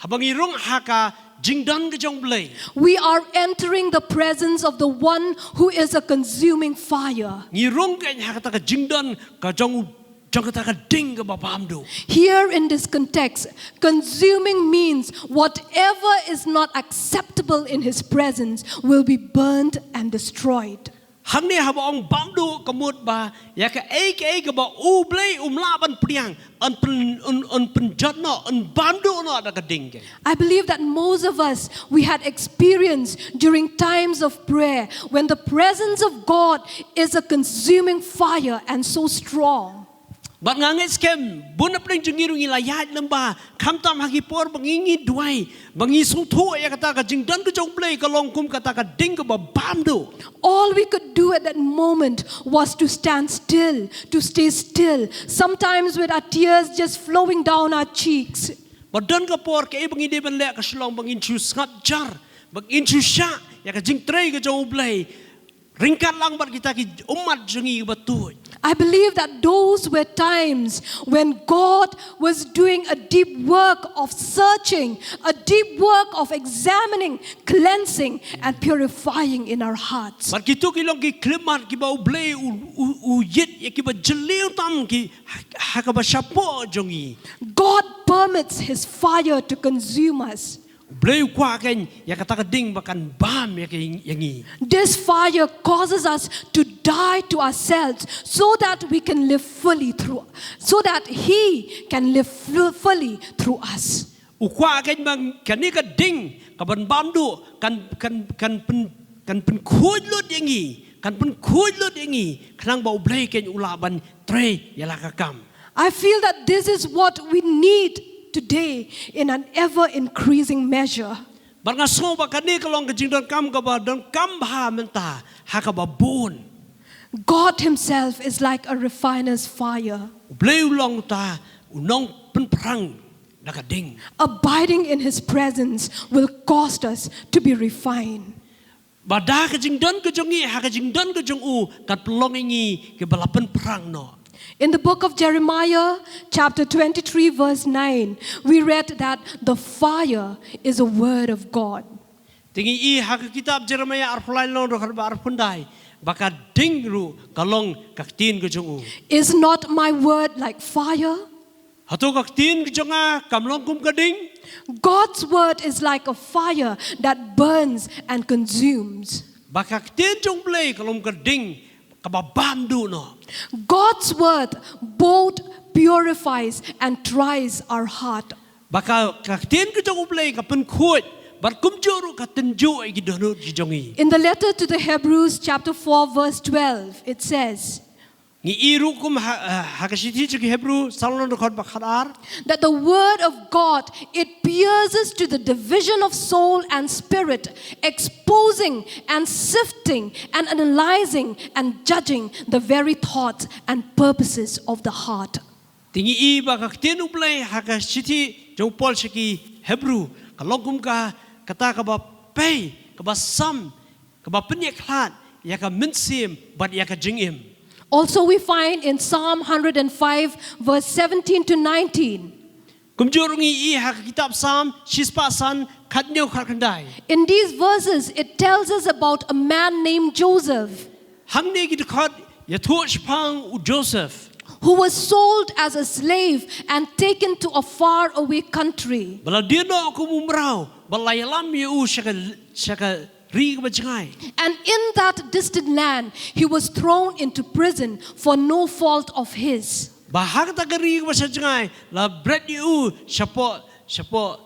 Haba ngi rung ha ka jingdon ka jong U Blei. We are entering the presence of the one who is a consuming fire. Ngi rung kein ha kata ka jingdon ka jong u jong kata ka ding ka ba bam duh. Here in this context, consuming means whatever is not acceptable in his presence will be burned and destroyed. Hangne haba ong bam duh ka mut ba ïa kaei kaei ka ba U Blei um lah ban pdiang un pyn un, un pynjot noh un bam duh noh da ka ding kein. I believe that most of us, we had experienced during times of prayer when the presence of God is a consuming fire and so strong. Bad nga ngeit skhem bun na pdeng jong ngi ruh ngi la ïaid lem bad khamtam ha ki por ba ngi ngi duwai ba ngi sngewthuh ïa kata ka jingdon ka jong U Blei ka long kum kata ka ding ka ba bam duh. All we could do at that moment was to stand still, to stay still, sometimes with our tears just flowing down our cheeks. Ba don ka por kaei ba ngi dei ban leh ka shlong ba ngin shu sngap jar ba ngin shu shah ïa ka jingtrei ka jong U Blei. Ryngkat lang bad kita ki ummat jong ngi ba tuid. I believe that those were times when God was doing a deep work of searching, a deep work of examining, cleansing, and purifying in our hearts. Bad kito ki long ki khyllipmat ki ba U Blei u u u ïit ïa ki ba jylliew tam ki ha ka ba shapoh jong ngi. God permits his fire to consume us. U Blei u kwah kein ïa kata ka ding ba kan bam ïa ka ïa ngi. This fire causes us to die to ourselves so that we can live fully through, so that he can live flu- fully through us. U kwah kein ba kane ka ding ka ban bam duh kan kan kan pyn kan pynkhuid lut ïa ngi kan pynkhuid lut ïa ngi khnang ba U Blei kein u lah ban trei ïa la ka kam. I feel that this is what we need today in an ever increasing measure. Bad nga sngew ba kane ka long ka jingdonkam ka ba donkam bha mynta ha ka ba bun. God himself is like a refiner's fire. U Blei u long ta u nongpynphrang da ka ding. Abiding in his presence will cause us to be refined. Ba da ka jingdon ka jong ngi ha ka jingdon ka jong u kan pynlong ïa ngi ki ba la pynphrang noh. In the book of Jeremiah, chapter twenty-three, verse nine, we read that the fire is a word of God. Te ngi i ha ka kitab Jeremiah arphew lai lynnong dkhot ba arphew khyndai ba ka ding ruh ka long ka ktien ka jong u. Is not my word like fire? Hato ka ktien ka jong nga kam long kum ka ding? God's word is like a fire that burns and consumes. Ba ka ktien jong Blei ka long ka ding ka ba bam duh noh. God's word both purifies and tries our heart. Ba ka ka ktien ka jong U Blei ka pynkhuid Bad kumjuh ruh ka tynjuh ïa ki dohnud ki jong ngi. In the letter to the Hebrews, chapter four, verse twelve, it says, Ngi i ruh kum ha, ha, ha ka shithi jong ki Hebru, saw lynnong dkhot ba khatar, that the word of God, it pierces to the division of soul and spirit, exposing and sifting and analyzing and judging the very thoughts and purposes of the heart. Te ngi i ba ka ktien U Blei ha ka shithi jong u Paul sha ki Hebru, ka long kum ka, kata kaba pei, kaba sam, kaba pynïakhlad ïa ka mynsiem bad ïa ka jingim. Also, we find in Psalm hundred and five, verse seventeen to nineteen. Kumjuh ruh ngi i ha ka kitab Psalm shispah san, khathynñiew khatkhyndai. In these verses, it tells us about a man named Joseph. Hangne ki dkhot ïathuh shaphang u Joseph. Who was sold as a slave and taken to a faraway country. Ba la die noh kum u mraw, ba la ïalam ïa u sha ka, sha ka ri kaba jngai. And in that distant land, he was thrown into prison for no fault of his. Ba ha kata ka ri kaba sha jngai, la bret ïa u shapoh, shapoh,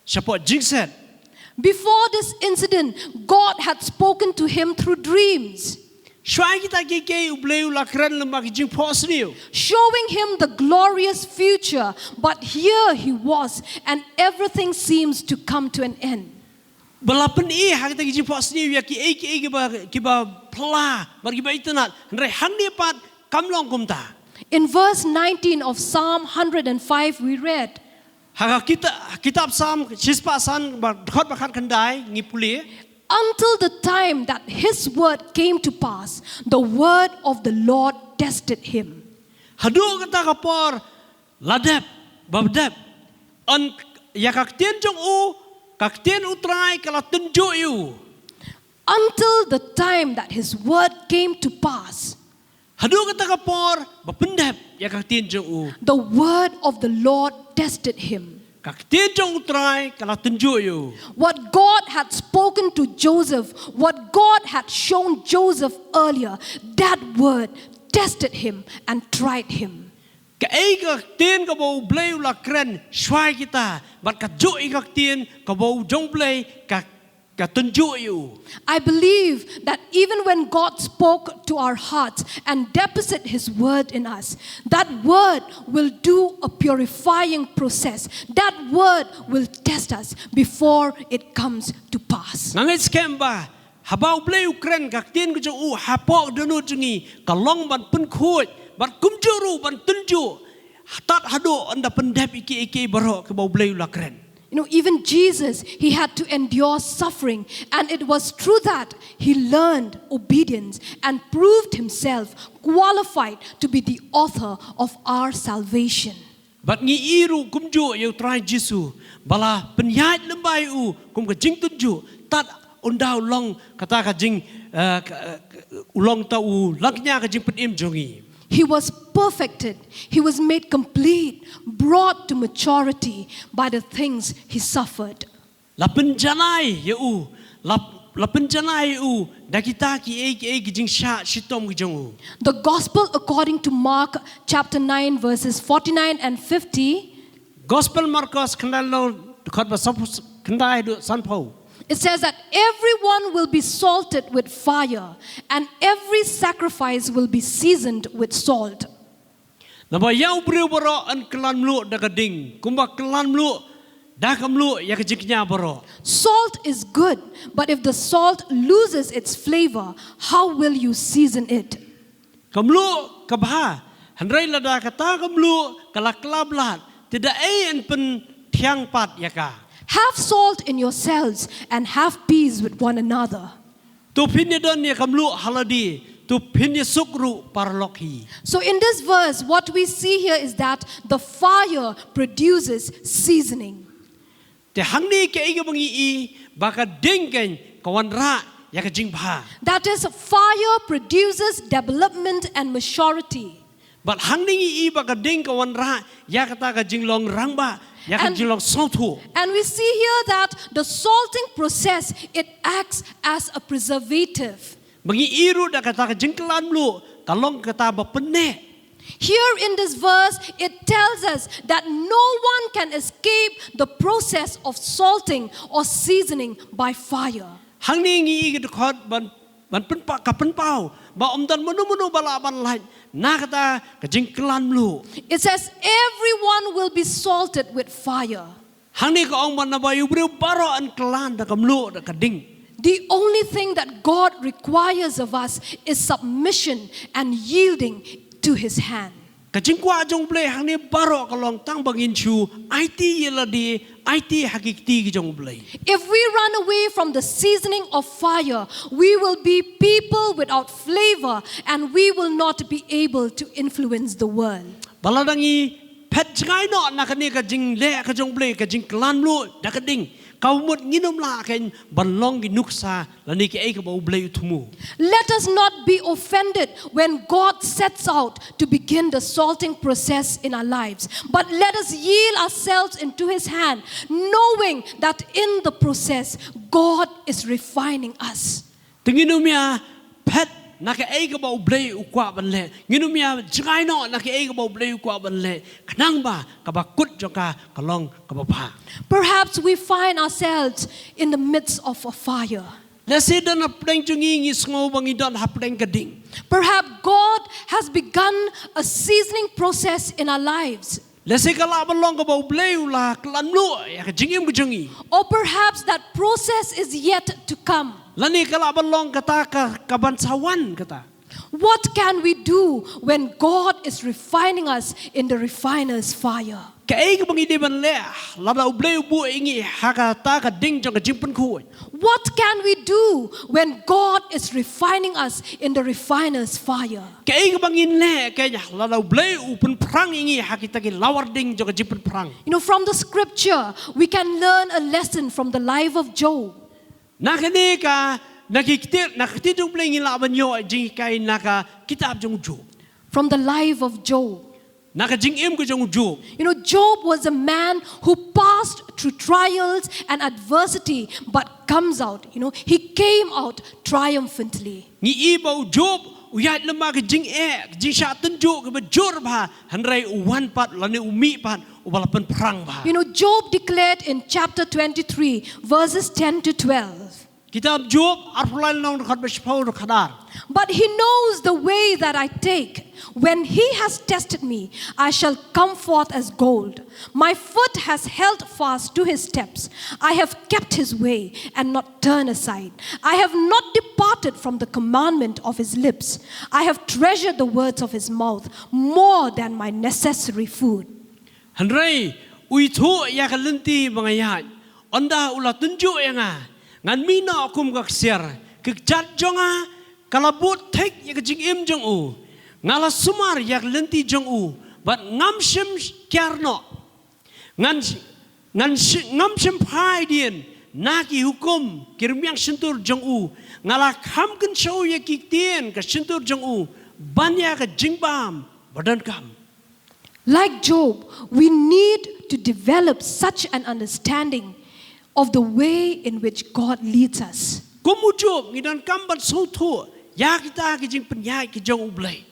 shapoh jingset. Before this incident, God had spoken to him through dreams. Shuwa kita kiei kiei U Blei u la kren lyngba ki jingphohsniew. Showing him the glorious future, but here he was, and everything seems to come to an end. Ba la pyni ha kita ki jingphohsniew ïa kiei kiei kiba, kiba pla, bad kiba itynnad, hynrei hangne pat kam long kumta. In verse nineteen of Psalm hundred and five, we read, Ha ka kita-, kitab Psalm shispah san, ba dkhot ba khatkhyndai ngi pule. Until the time that his word came to pass, the word of the Lord tested him. Haduh kata ka por la dep, ba dep. Yn ïa ka ktien jong u, ka ktien U Trai ka la tynjuh ïa u. Until the time that his word came to pass. Haduh kata ka por ba pyndep ïa ka ktien jong u. The word of the Lord tested him. Ka ktien jong U Trai ka la tynjuh ïa u. What God had spoken to Joseph, what God had shown Joseph earlier, that word tested him and tried him. Kaei ka ktien kaba U Blei u la kren shuwa kita, bad kajuh ïa ka ktien kaba u jong U Blei ka, ka tynjuh ïa u. I believe that even when God spoke to our hearts and deposit his word in us, that word will do a purifying process. That word will test us before it comes to pass. Nga ngeit skhem ba haba U Blei u kren ka ktien ka jong u hapoh dohnud jong ngi, ka long ban pynkhuid, ban kumjuh ruh ban tynjuh, tad haduh ynda pyndep ïa kiei kiei baroh kaba U Blei u la kren. You know, even Jesus, he had to endure suffering, and it was through that he learned obedience and proved himself qualified to be the author of our salvation. Bad ngi i ruh kumjuh ïa U Trai Jisu, ba la pynïaid lyngba ïa u kum ka jingtynjuh, tad ynda u long kata ka jing, eh, ka, eh, u long ta u langkñia ka jingpynim jong ngi. He was perfected, he was made complete, brought to maturity by the things he suffered. La pynjanai ïa u, la, la pynjanai ïa u da kita kiei kiei ki jingshah shitom ki jong u. The Gospel according to Mark chapter nine, verses forty-nine and fifty. Gospel Markos khyndai lynnong dkhot ba sawphew khyndai haduh sanphew. It says that everyone will be salted with fire, and every sacrifice will be seasoned with salt. Naba ïa u briew baroh yn kylla mluh da ka ding, kumba kylla mluh da ka mluh ïa ka jingkñia baroh. Salt is good, but if the salt loses its flavor, how will you season it? Ka mluh ka bha, hynrei lada kata ka mluh ka la kylla blad, te da ei yn pynthiang pat ïa ka? Have salt in yourselves and have peace with one another. To phin ïa don ïa ka mluh ha lade, to phin ïa suk ruh paralok hi. So in this verse, what we see here is that the fire produces seasoning. Te hangne kaei kaba ngi i, ba ka ding kein ka wanrah ïa ka jingbha. That is, fire produces development and maturity. Bad hangne ngi i ba ka ding ka wanrah ïa kata ka jinglong rangbah, ïa ka jinglong sngewthuh. And we see here that the salting process, it acts as a preservative. Ba ngi i ruh da kata ka jingkylla mluh ka long kata ba pynneh. Here in this verse, it tells us that no one can escape the process of salting or seasoning by fire. Hangne ngi i ka dkhot ban, ban pynpaw, ka pynpaw ba ym don mano mano ba lah ban lait na kata ka jingklan mluh. It says everyone will be salted with fire. Hangne ka ong ba naba ïa u briew baroh yn klan da ka mluh da ka ding. The only thing that God requires of us is submission and yielding to his hand. Ka jingkwah jong u Blei hangne baroh ka long tang ba ngin shu aiti ïa lade, aiti ha ki kti ki jong u Blei. If we run away from the seasoning of fire, we will be people without flavor and we will not be able to influence the world. Ba lada ngi phet jngai noh na kane ka jingleh ka jong u Blei, ka jingklan mluh da ka ding, ka mut ngin ym lah kein ban long ki nuksa lane kiei kaba u Blei u thmu. Let us not be offended when God sets out to begin the salting process in our lives, but let us yield ourselves into his hand, knowing that in the process God is refining us. Te ngin ym ïa phet na kaei kaba u Blei u kwah ban leh. Ngin ym ïa jngai noh na kaei kaba u Blei u kwah ban leh. Khnang ba kaba kut jong ka ka long kaba bha. Perhaps we find ourselves in the midst of a fire. Lehse don hapdeng jong ngi ngi sngew ba ngi don hapdeng ka ding. Perhaps God has begun a seasoning process in our lives. Lehse ka lah ban long kaba u Blei u la klan mluh ïa ka jingim ka jong ngi. Or perhaps that process is yet to come. Lane ka lah ban long kata ka, ka ban sa wan kata. What can we do when God is refining us in the refiner's fire? Kaei kaba ngi dei ban leh lada u Blei u buh ïa ngi ha kata ka ding jong ka jingpynkhuid? What can we do when God is refining us in the refiner's fire? Kaei kaba ngin leh kein lada u Blei u pynphrang ïa ngi ha kita ki lawar ding jong ka jingpynphrang? You know, from the scripture, we can learn a lesson from the life of Job. Na kane ka, na ki ktien, na ka ktien jong u Blei ngi lah ban ïoh jinghikai na ka kitab jong u Job. From the life of Job. Na ka jingim ka jong u Job. You know, Job was a man who passed through trials and adversity but comes out, you know, he came out triumphantly. Ngi i ba u Job u ïaid lem bad ka jingeh, ka jingshah tynjuh kaba jur bha, hynrei u wan pat lane u mih pat uba la pynphrang bha. You know, Job declared in chapter twenty-three, verses ten to twelve. Kitab Job arphew lai lynnong dkhot ba shiphew dkhot ar. But he knows the way that I take. When he has tested me, I shall come forth as gold. My foot has held fast to his steps. I have kept his way and not turned aside. I have not departed from the commandment of his lips. I have treasured the words of his mouth more than my necessary food. Hynrei u ithuh ïa ka lynti ba nga ïaid, ynda u la tynjuh ïa nga, ngan mih noh kum ka ksiar. Ka kjat jong nga ka la bud thik ïa ka jingim jong u. Nga la sumar ïa ka lynti jong u bad ngam shym kiar noh. Ngan sh-, ngan sh-, ngam shym phai dien na ki hukum ki rmiang shyntur jong u. Nga la kham kynshew ïa ki ktien ka shyntur jong u ban ïa ka jingbam ba donkam. Like Job, we need to develop such an understanding of the way in which God leads us. Kum u Job, ngi donkam ban sngewthuh ïa kita ki jingpynïaid ki jong u Blei.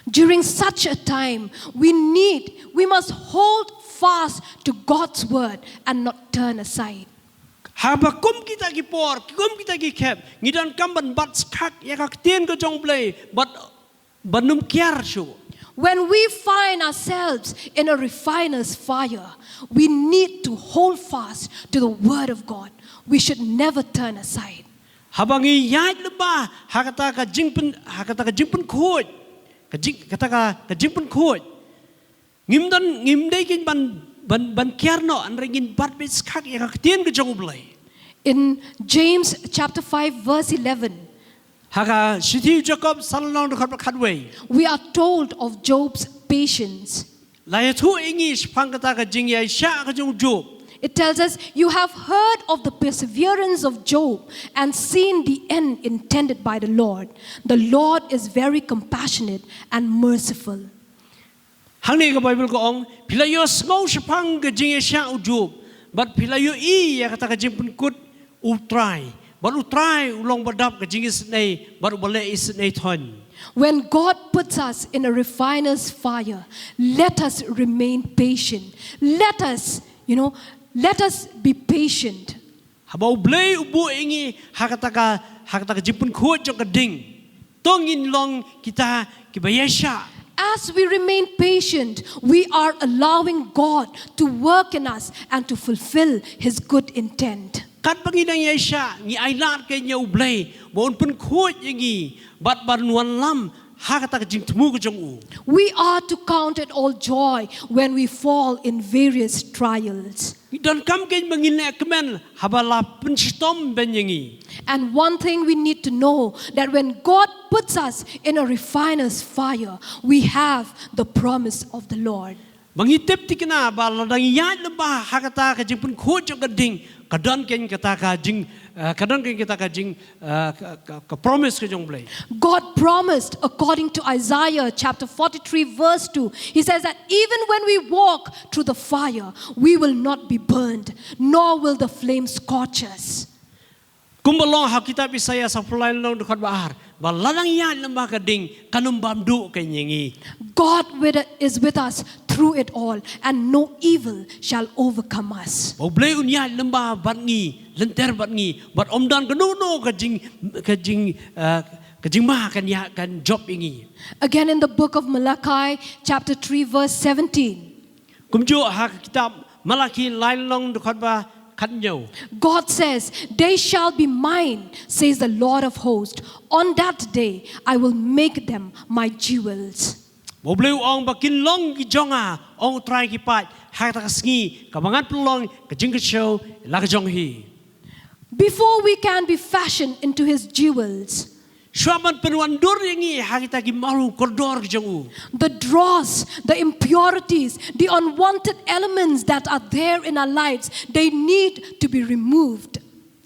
During such a time, we need, we must hold fast to God's word and not turn aside. Haba kum kita ki por, kum kita ki khep, ngi donkam ban bat skak ïa ka ktien ka jong u Blei, bad ban ym kiar shuh. When we find ourselves in a refiner's fire, we need to hold fast to the word of God. We should never turn aside. Haba ngi ïaid lyngba ha kata ka jingpyn, ha kata ka jingpynkhuid, ka jing, kata ka, ka jingpynkhuid, ngim don, ngim dei kein ban, ban, ban kiar noh, hynrei ngin bat beit skak ïa ka ktien ka jong u Blei. In James chapter five, verse eleven, ha ka shithi u Jakob san lynnong dkhot ba khatwei, we are told of Job's patience. La ïathuh ïa ngi shaphang kata ka jingïaishah ka jong u Job. It tells us, "You have heard of the perseverance of Job and seen the end intended by the Lord. The Lord is very compassionate and merciful." Hangne ka Baibl ka ong, phi la ïohsngew shaphang ka jingïaishah u Job, bad phi la ïohi ïa kata ka jingpynkut u Trai, Bad U Trai u long ba dap ka jingisynei bad uba leh isynei thoiñ. When God puts us in a refiner's fire, let us remain patient. Let us, you know, let us be patient. Haba U Blei u buh ïa ngi ha kata ka, ha kata ka jingpynkhuid jong ka ding, to ngin long kita kiba ïaishah. As we remain patient, we are allowing God to work in us and to fulfill His good intent. Katba ngi dang ïaishah, ngi ailad kein ïa U Blei ba un pynkhuid ïa ngi bad ban wallam ha kata ka jingthmu ka jong u. We are to count it all joy when we fall in various trials. Ngi donkam kein ba ngin leh kmen haba la pynshitom beiñ ïa ngi. And one thing we need to know, that when God puts us in a refiner's fire, we have the promise of the Lord. Ba ngi tip thikna ba lada ngi ïaid lyngba ha kata ka jingpynkhuid jong ka ding, ka don kein kata ka jing, eh, ka don kein kata ka jing, eh, ka, ka, ka promise ka jong U Blei. God promised, according to Isaiah chapter forty-three, verse two, He says that even when we walk through the fire, we will not be burned, nor will the flame scorch us. Kumba long ha kitab Isaïah saphulai long dkhot ba ar, ba lada ngi ïaid lyngba ka ding, kan ym bam duh kein ïa ngi. God with, is with us through it all, and no evil shall overcome us. Ba U Blei un ïaid lyngba bad ngi, lynter bad ngi, bad ym don kano kano ka jing, ka jing, eh, ka jingma kan ïa, kan jop ïa ngi. Again, in the book of Malachi, chapter three, verse seventeen, Kumjuh ha ka kitab Malaki lai long dkhot ba khathynñiew. God says, "They shall be mine, says the Lord of hosts. On that day, I will make them my jewels." Ba U Blei u ong ba kin long ki jong nga, ong U Trai ki paid, ha kata ka sngi kaba ngan pynlong ka jingkyrshew la ka jong hi. Before we can be fashioned into His jewels, Shuwa ban pynwandur ïa ngi ha kita ki malu kordor ki jong u, the dross, the impurities, the unwanted elements that are there in our lives, they need to be removed.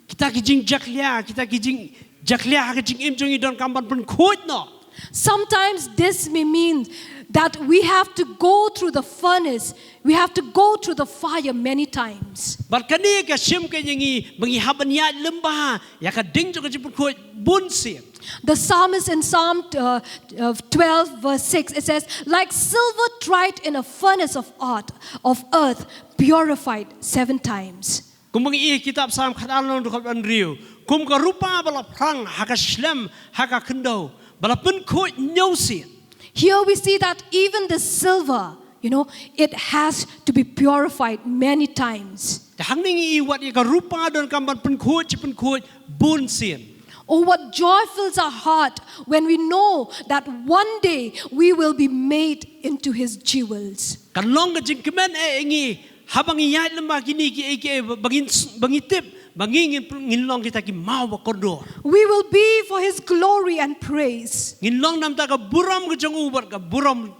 Kita ki jingjakhlia, kita ki jingjakhlia ha ka jingim jong ngi donkam ban pynkhuid noh. Sometimes this may mean that we have to go through the furnace, we have to go through the fire many times. Bad kane ka shim kein ïa ngi ba ngi hap ban ïaid lyngba ïa ka ding jong ka jingpynkhuid bun sien. The psalmist in Psalm uh, uh, twelve, verse six, it says, "Like silver tried in a furnace of earth, of earth, purified seven times." Kumba ngi ïohi kitab Salm khatar long dkhot ba hynriew, kum ka rupa ba la phrang ha ka shlem ha ka khyndew, ba la pynkhuid hynñiew sien. Here we see that even the silver, you know, it has to be purified many times. Te hangne ngi ïohi wat ïa ka rupa donkam ban pynkhuid, jingpynkhuid bun sien. Oh, what joy fills our heart when we know that one day we will be made into His jewels. Kan long ka jingkmen eh ïa ngi haba ngi ïaid lyngba kine kiei kiei ba ngin, ba ngi tip ba ngi ngin, ngin long kita ki maw ba kordor. We will be for His glory and praise. Ngin long namar ka burom ka jong u bad ka burom.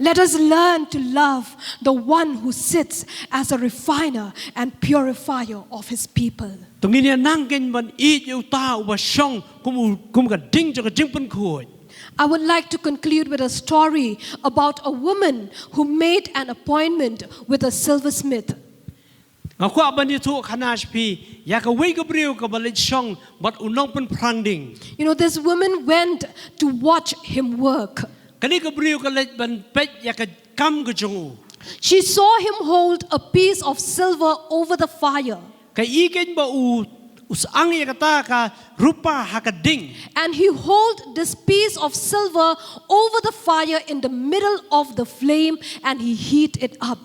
Let us learn to love the one who sits as a refiner and purifier of His people. To ngin ïa nang kein ban ïeit ïa uta uba shong kum u, kum ka ding jong ka jingpynkhuid. I would like to conclude with a story about a woman who made an appointment with a silversmith. Nga kwah ban ïathuh khana sha phi ïa kawei ka briew kaba leit shong bad u nongpynphrang ding. You know, this woman went to watch him work. Kane ka briew ka leit ban peit ïa ka kam ka jong u. She saw him hold a piece of silver over the fire. Ka ïohi kein ba u, u syang ïa kata ka rupa ha ka ding. And he hold this piece of silver over the fire in the middle of the flame and he heat it up.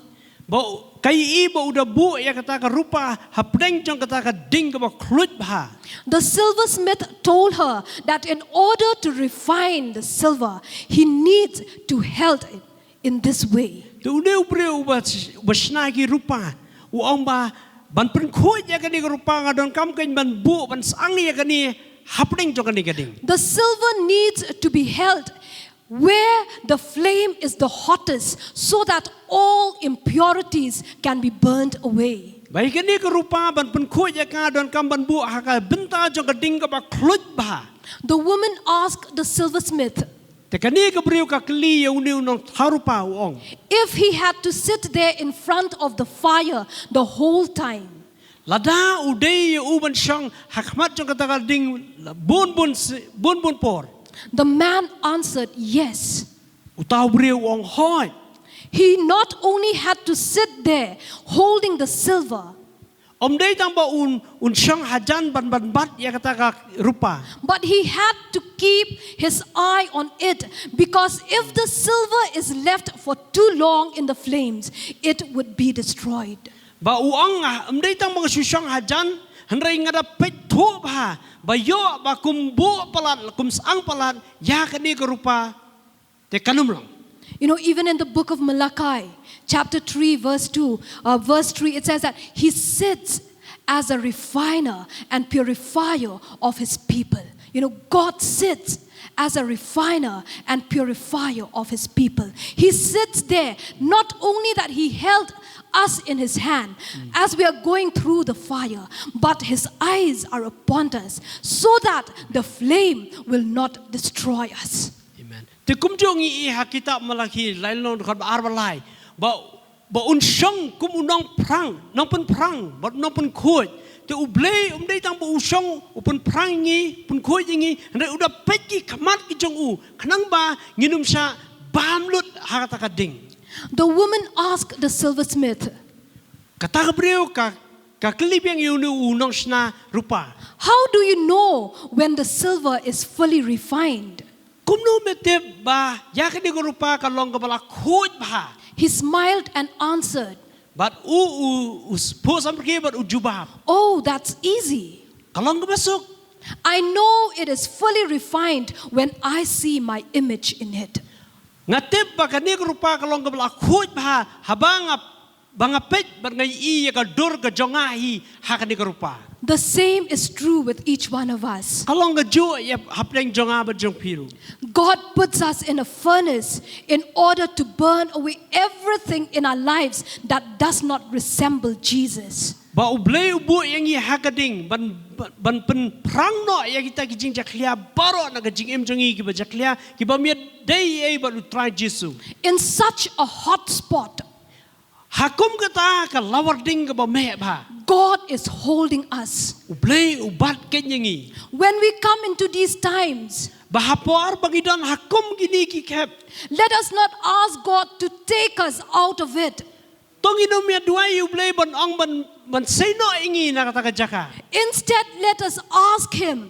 Ba u, ka ïohi ba u da buh ïa kata ka rupa hapdeng jong kata ka ding kaba khluit bha. The silversmith told her that in order to refine the silver, he needs to held it in this way. Te une u briew uba, uba shna ki rupa u ong ba ban pynkhuid ïa kane ka rupa nga donkam kein ban buh, ban syang ïa kane hapdeng jong kane ka ding. The silver needs to be held where the flame is the hottest, so that all impurities can be burned away. Ba ïa kane ka rupa ban pynkhuid ïa ka donkam ban buh ha ka bynta jong ka ding kaba khluit bha. The woman asked the silversmith, Te kane ka briew ka kylli ïa une u nongthaw rupa, u ong, if he had to sit there in front of the fire the whole time, Lada u dei ïa u ban shong ha khmat jong kata ka ding bun bun si-, bun bun por. The man answered, "Yes." Uta u briew u ong, "Hooid." He not only had to sit there holding the silver, Ym dei tang ba un, un shong hajan ban, ban bat ïa kata ka rupa. But he had to keep his eye on it, because if the silver is left for too long in the flames, it would be destroyed. Ba u ong, ah, ym dei tang ba nga shu shong hajan, hynrei nga da peit thuh bha, ba ïoh ba kum buh palat, kum sah palat ïa kane ka rupa, te kan ym long. You know, even in the book of Malachi, chapter three, verse two, uh, verse three, it says that he sits as a refiner and purifier of his people. You know, God sits as a refiner and purifier of his people. He sits there, not only that he held us in his hand as we are going through the fire, but his eyes are upon us so that the flame will not destroy us. Amen. Te kumjuh ngi i ha kitab Malaki, lai lynnong dkhot ba ar ba lai. Ba, ba un shong kum u nongpyrshang, nongpynpyrshang, bad nongpynkhuid. Te U Blei um dei tang ba u shong, u pynpyrshang ïa ngi, pynkhuid ïa ngi, hynrei u da peit ki khmat ki jong u, khnang ba ngin ym shah bam lut ha kata ka ding. The woman asked the silversmith, Kata ka briew ka, ka kylli biang ïa une u nongshna rupa. "How do you know when the silver is fully refined?" Kumno me tip ba ïa kane ka rupa ka long kaba la khuid bha? He smiled and answered, Bad u, u, u phuh samrkhie bad u jubab, "Oh, that's easy. Ka long kaba suk. I know it is fully refined when I see my image in it." Nga tip ba kane ka rupa ka long kaba la khuid bha haba nga, ba nga peit bad nga ïohi ïa ka dur ka jong nga hi ha kane ka rupa. The same is true with each one of us. Ka long kajuh ïa hapdeng jong nga bad jong phi ruh. God puts us in a furnace in order to burn away everything in our lives that does not resemble Jesus. Ba U Blei u buh ïa ngi ha ka ding ban, ban, ban pynpyrshang noh ïa kita ki jingjakhlia baroh na ka jingim jong ngi kiba jakhlia, kiba ym dei ei bad U Trai Jisu. In such a hot spot, Ha kum kata ka lawar ding kaba meh bha, God is holding us. U Blei u bat keiñ ïa ngi. When we come into these times, Ba ha por ba ngi don ha kum kine ki khep, let us not ask God to take us out of it. To ngin ym ïa duwai ïa U Blei ban ong ban, ban sei noh ïa ngi na kata ka jaka. Instead, let us ask Him,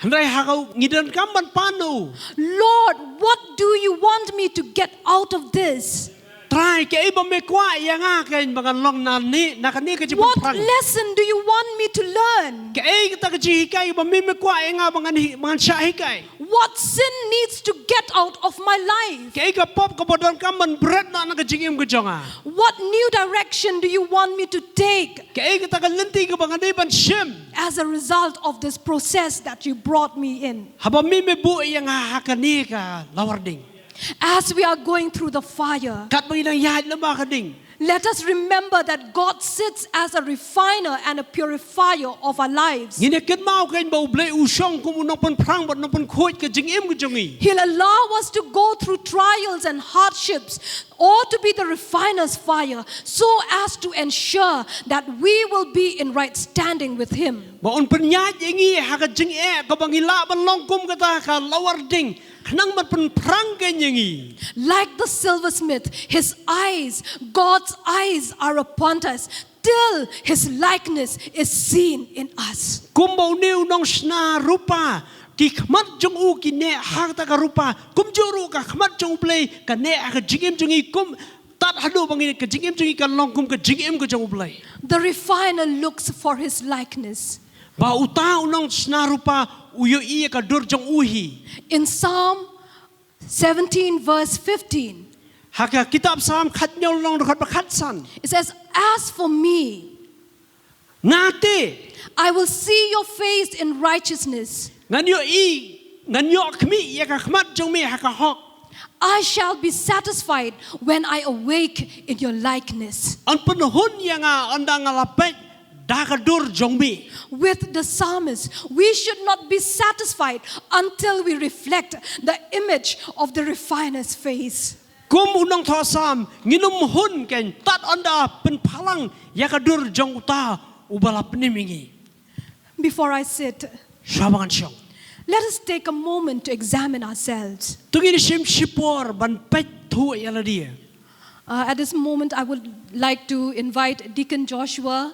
Hynrei ha ka, ngi donkam ban pan u. Lord, what do you want me to get out of this? Trai, kaei ba me kwah ïa nga keiñ ba ngan long na ne, na kane ka jingpynpyrshang? What lesson do you want me to learn? Kaei kata ka jinghikai ba me, me kwah ïa nga ba ngan hi, ba ngan shah hikai? What sin needs to get out of my life? Kaei ka pop kaba donkam ban bret noh na ka jingim ka jong nga? What new direction do you want me to take? Kaei kata ka lynti kaba nga dei ban shim? As a result of this process that you brought me in. Haba me, me buh ïa nga ha kane ka lawar ding. As we are going through the fire, Katba ngi dang ïaid lem ha ka ding, let us remember that God sits as a refiner and a purifier of our lives. Ngin ïa kynmaw keiñ ba U Blei u shong kum u nongpynpyrshang bad nongpynkhuid ka jingim ka jong ngi. He'll allow us to go through trials and hardships or to be the refiner's fire, so as to ensure that we will be in right standing with Him. Ba un pynïaid ïa ngi ha ka jingeh kaba ngi lah ban long kum kata ka lawar ding, khnang ban pynpyrshang keiñ ïa ngi. Like the silversmith, his eyes, God's eyes are upon us till his likeness is seen in us. Kumba une u nongshna rupa, ki khmat jong u ki neh ha kata ka rupa, kumjuh ruh ka khmat jong U Blei ka neh ha ka jingim jong ngi, kum tad haduh ba ngi, ka jingim jong ngi kan long kum ka jingim ka jong U Blei. The refiner looks for his likeness. Ba uta u nongshna rupa u ïohi ïa ka dur jong u hi. In Psalm seventeen, verse fifteen, Ha ka kitab Salm khathynñiew lynnong dkhot ba khatsan, it says, "As for me, nga te, I will see your face in righteousness. Ngan ïohi, ngan ïoh khmih ïa ka khmat jong me ha ka hok. I shall be satisfied when I awake in your likeness." Yn pynhun ïa nga ynda nga la peit da ka dur jong me. With the psalmist, we should not be satisfied until we reflect the image of the refiner's face. Kum u nongthoh Salm, ngin ym hun keiñ tad ynda pynphalang ïa ka dur jong uta Uba la pynim ïa ngi. Before I sit, shuwa ba ngan shong, let us take a moment to examine ourselves. To ngin ïa shim shipor ban peit thuh ïa lade. Uh, at this moment, I would like to invite Deacon Joshua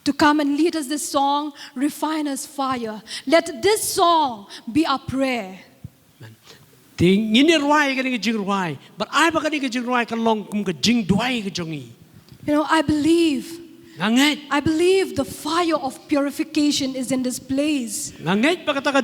to come and lead us this song, Refiner's Fire. Let this song be our prayer. Amen. Te ngin ïa rwai kane ka jingrwai. Bad ai ba kane ka jingrwai kan long kum ka jingduwai ka jong ngi. You know, I believe, nga ngeit, I believe the fire of purification is in this place. Nga ngeit ba kata ka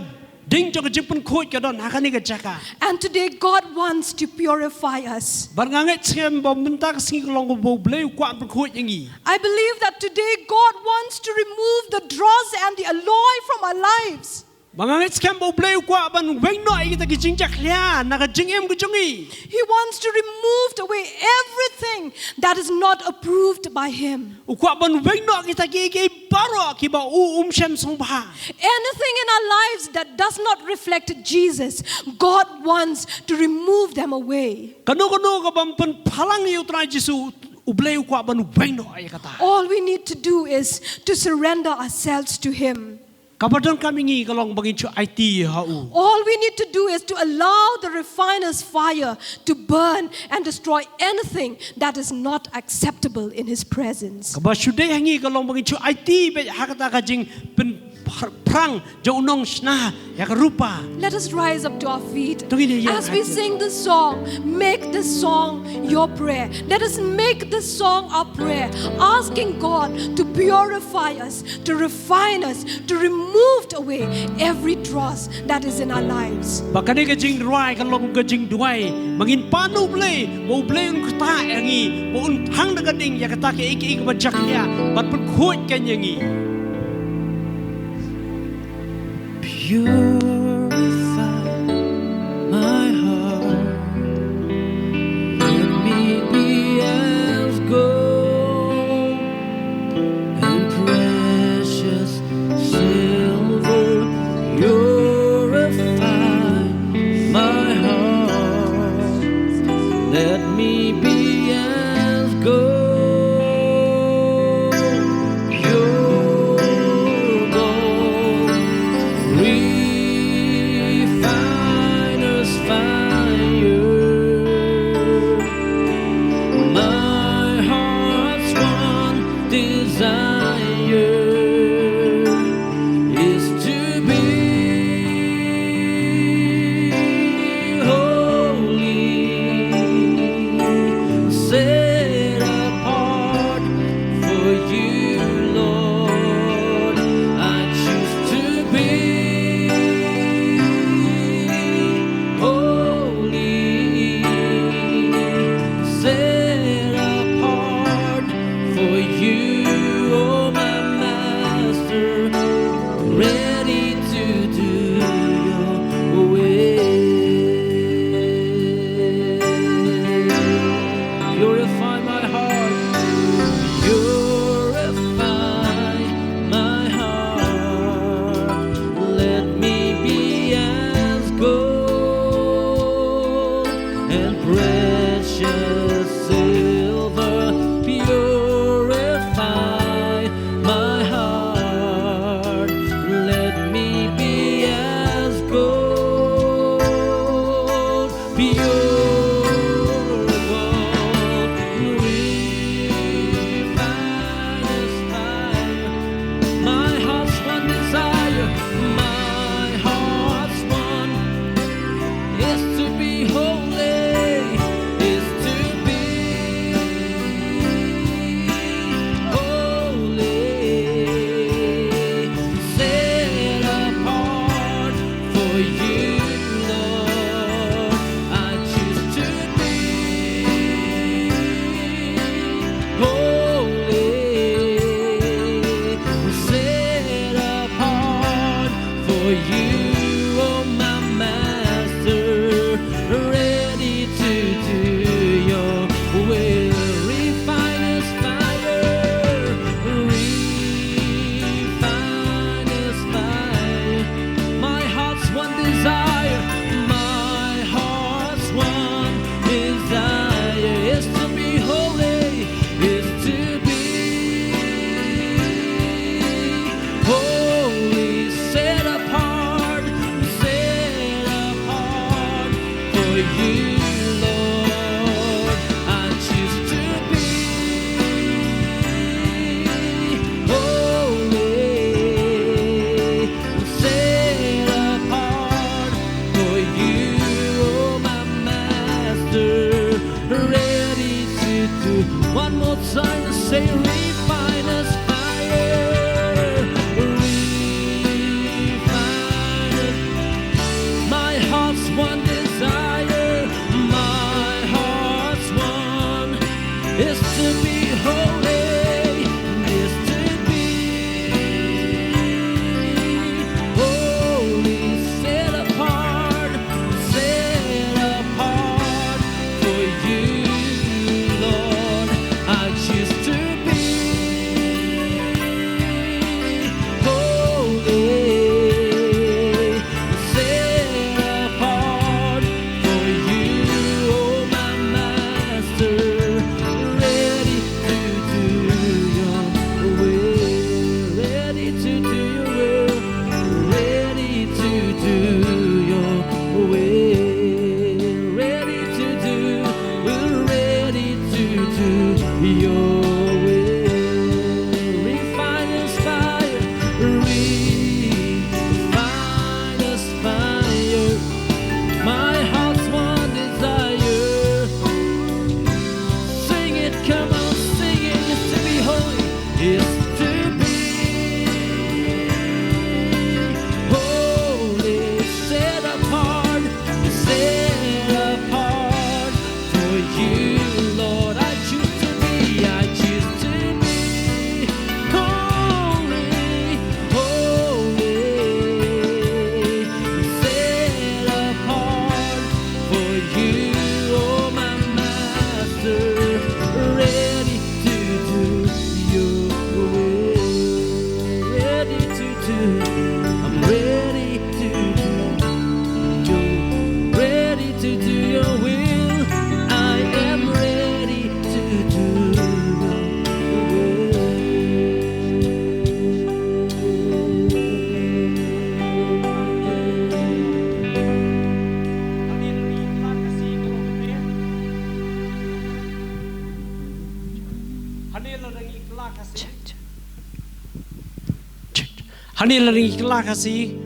ding jong ka jingpynkhuid ka don ha kane ka jaka. And today God wants to purify us. Bad nga ngeit skhem ba mynta ka sngi ka long kaba U Blei u kwah pynkhuid ïa ngi. I believe that today God wants to remove the dross and the alloy from our lives. Ba nga ngeit skhem ba U Blei u kwah ban weng noh ïa kita ki jingjakhlia na ka jingim ka jong ngi. He wants to remove away everything that is not approved by Him. U kwah ban weng noh kita kiei kiei baroh kiba u um shem sngewbha. Anything in our lives that does not reflect Jesus, God wants to remove them away. Kano kano kabym pynphalang ïa U Trai Jisu, U Blei u kwah ban weng noh ïa kata. All we need to do is to surrender ourselves to Him. Kaba donkam ïa ngi ka long ba ngin shu aiti ha u. All we need to do is to allow the refiner's fire to burn and destroy anything that is not acceptable in His presence. Kaba shu dei ha ngi ka long ba ngin shu aiti beit ha kata ka jingpynphrang jong u nongshna ïa ka rupa. Let us rise up to our feet. To ngin ïa ïeng. As we sing this song, make this song your prayer. Let us make this song our prayer, asking God to purify us, to refine us, to remove away every dross that is in our lives. Ba kane ka jingrwai kan long ka jingduwai ba ngin pan U Blei, ba U Blei un ktah ïa ngi, ba un thang da ka ding ïa kata kiei kiei kaba jakhlia, bad pynkhuid kein ïa ngi. Purify my heart. Let me be as gold and precious silver. Purify my heart. Let me be as gold, pure gold, refiner's fire. My heart's one desire is to be holy, set apart for you, Lord. I choose to be holy, set apart for you, oh my Master, ready to do your will. Purify my heart, purify my heart. Let me be as gold and precious silver. Purify my heart. Let me be as gold, pure gold, refined as fire. My heart's one desire, my heart's one is to be holy, is to be holy, set apart for you, Lord. I choose to be holy, set apart for you, oh my Master, ready to do your will. Refiner's fire, refiner's fire. My heart's one desire, my heart's one desire is to be holy, is to be I'm ready to do your, ready to do your will. I am ready to do your will. Hangne la ring kylla ka si.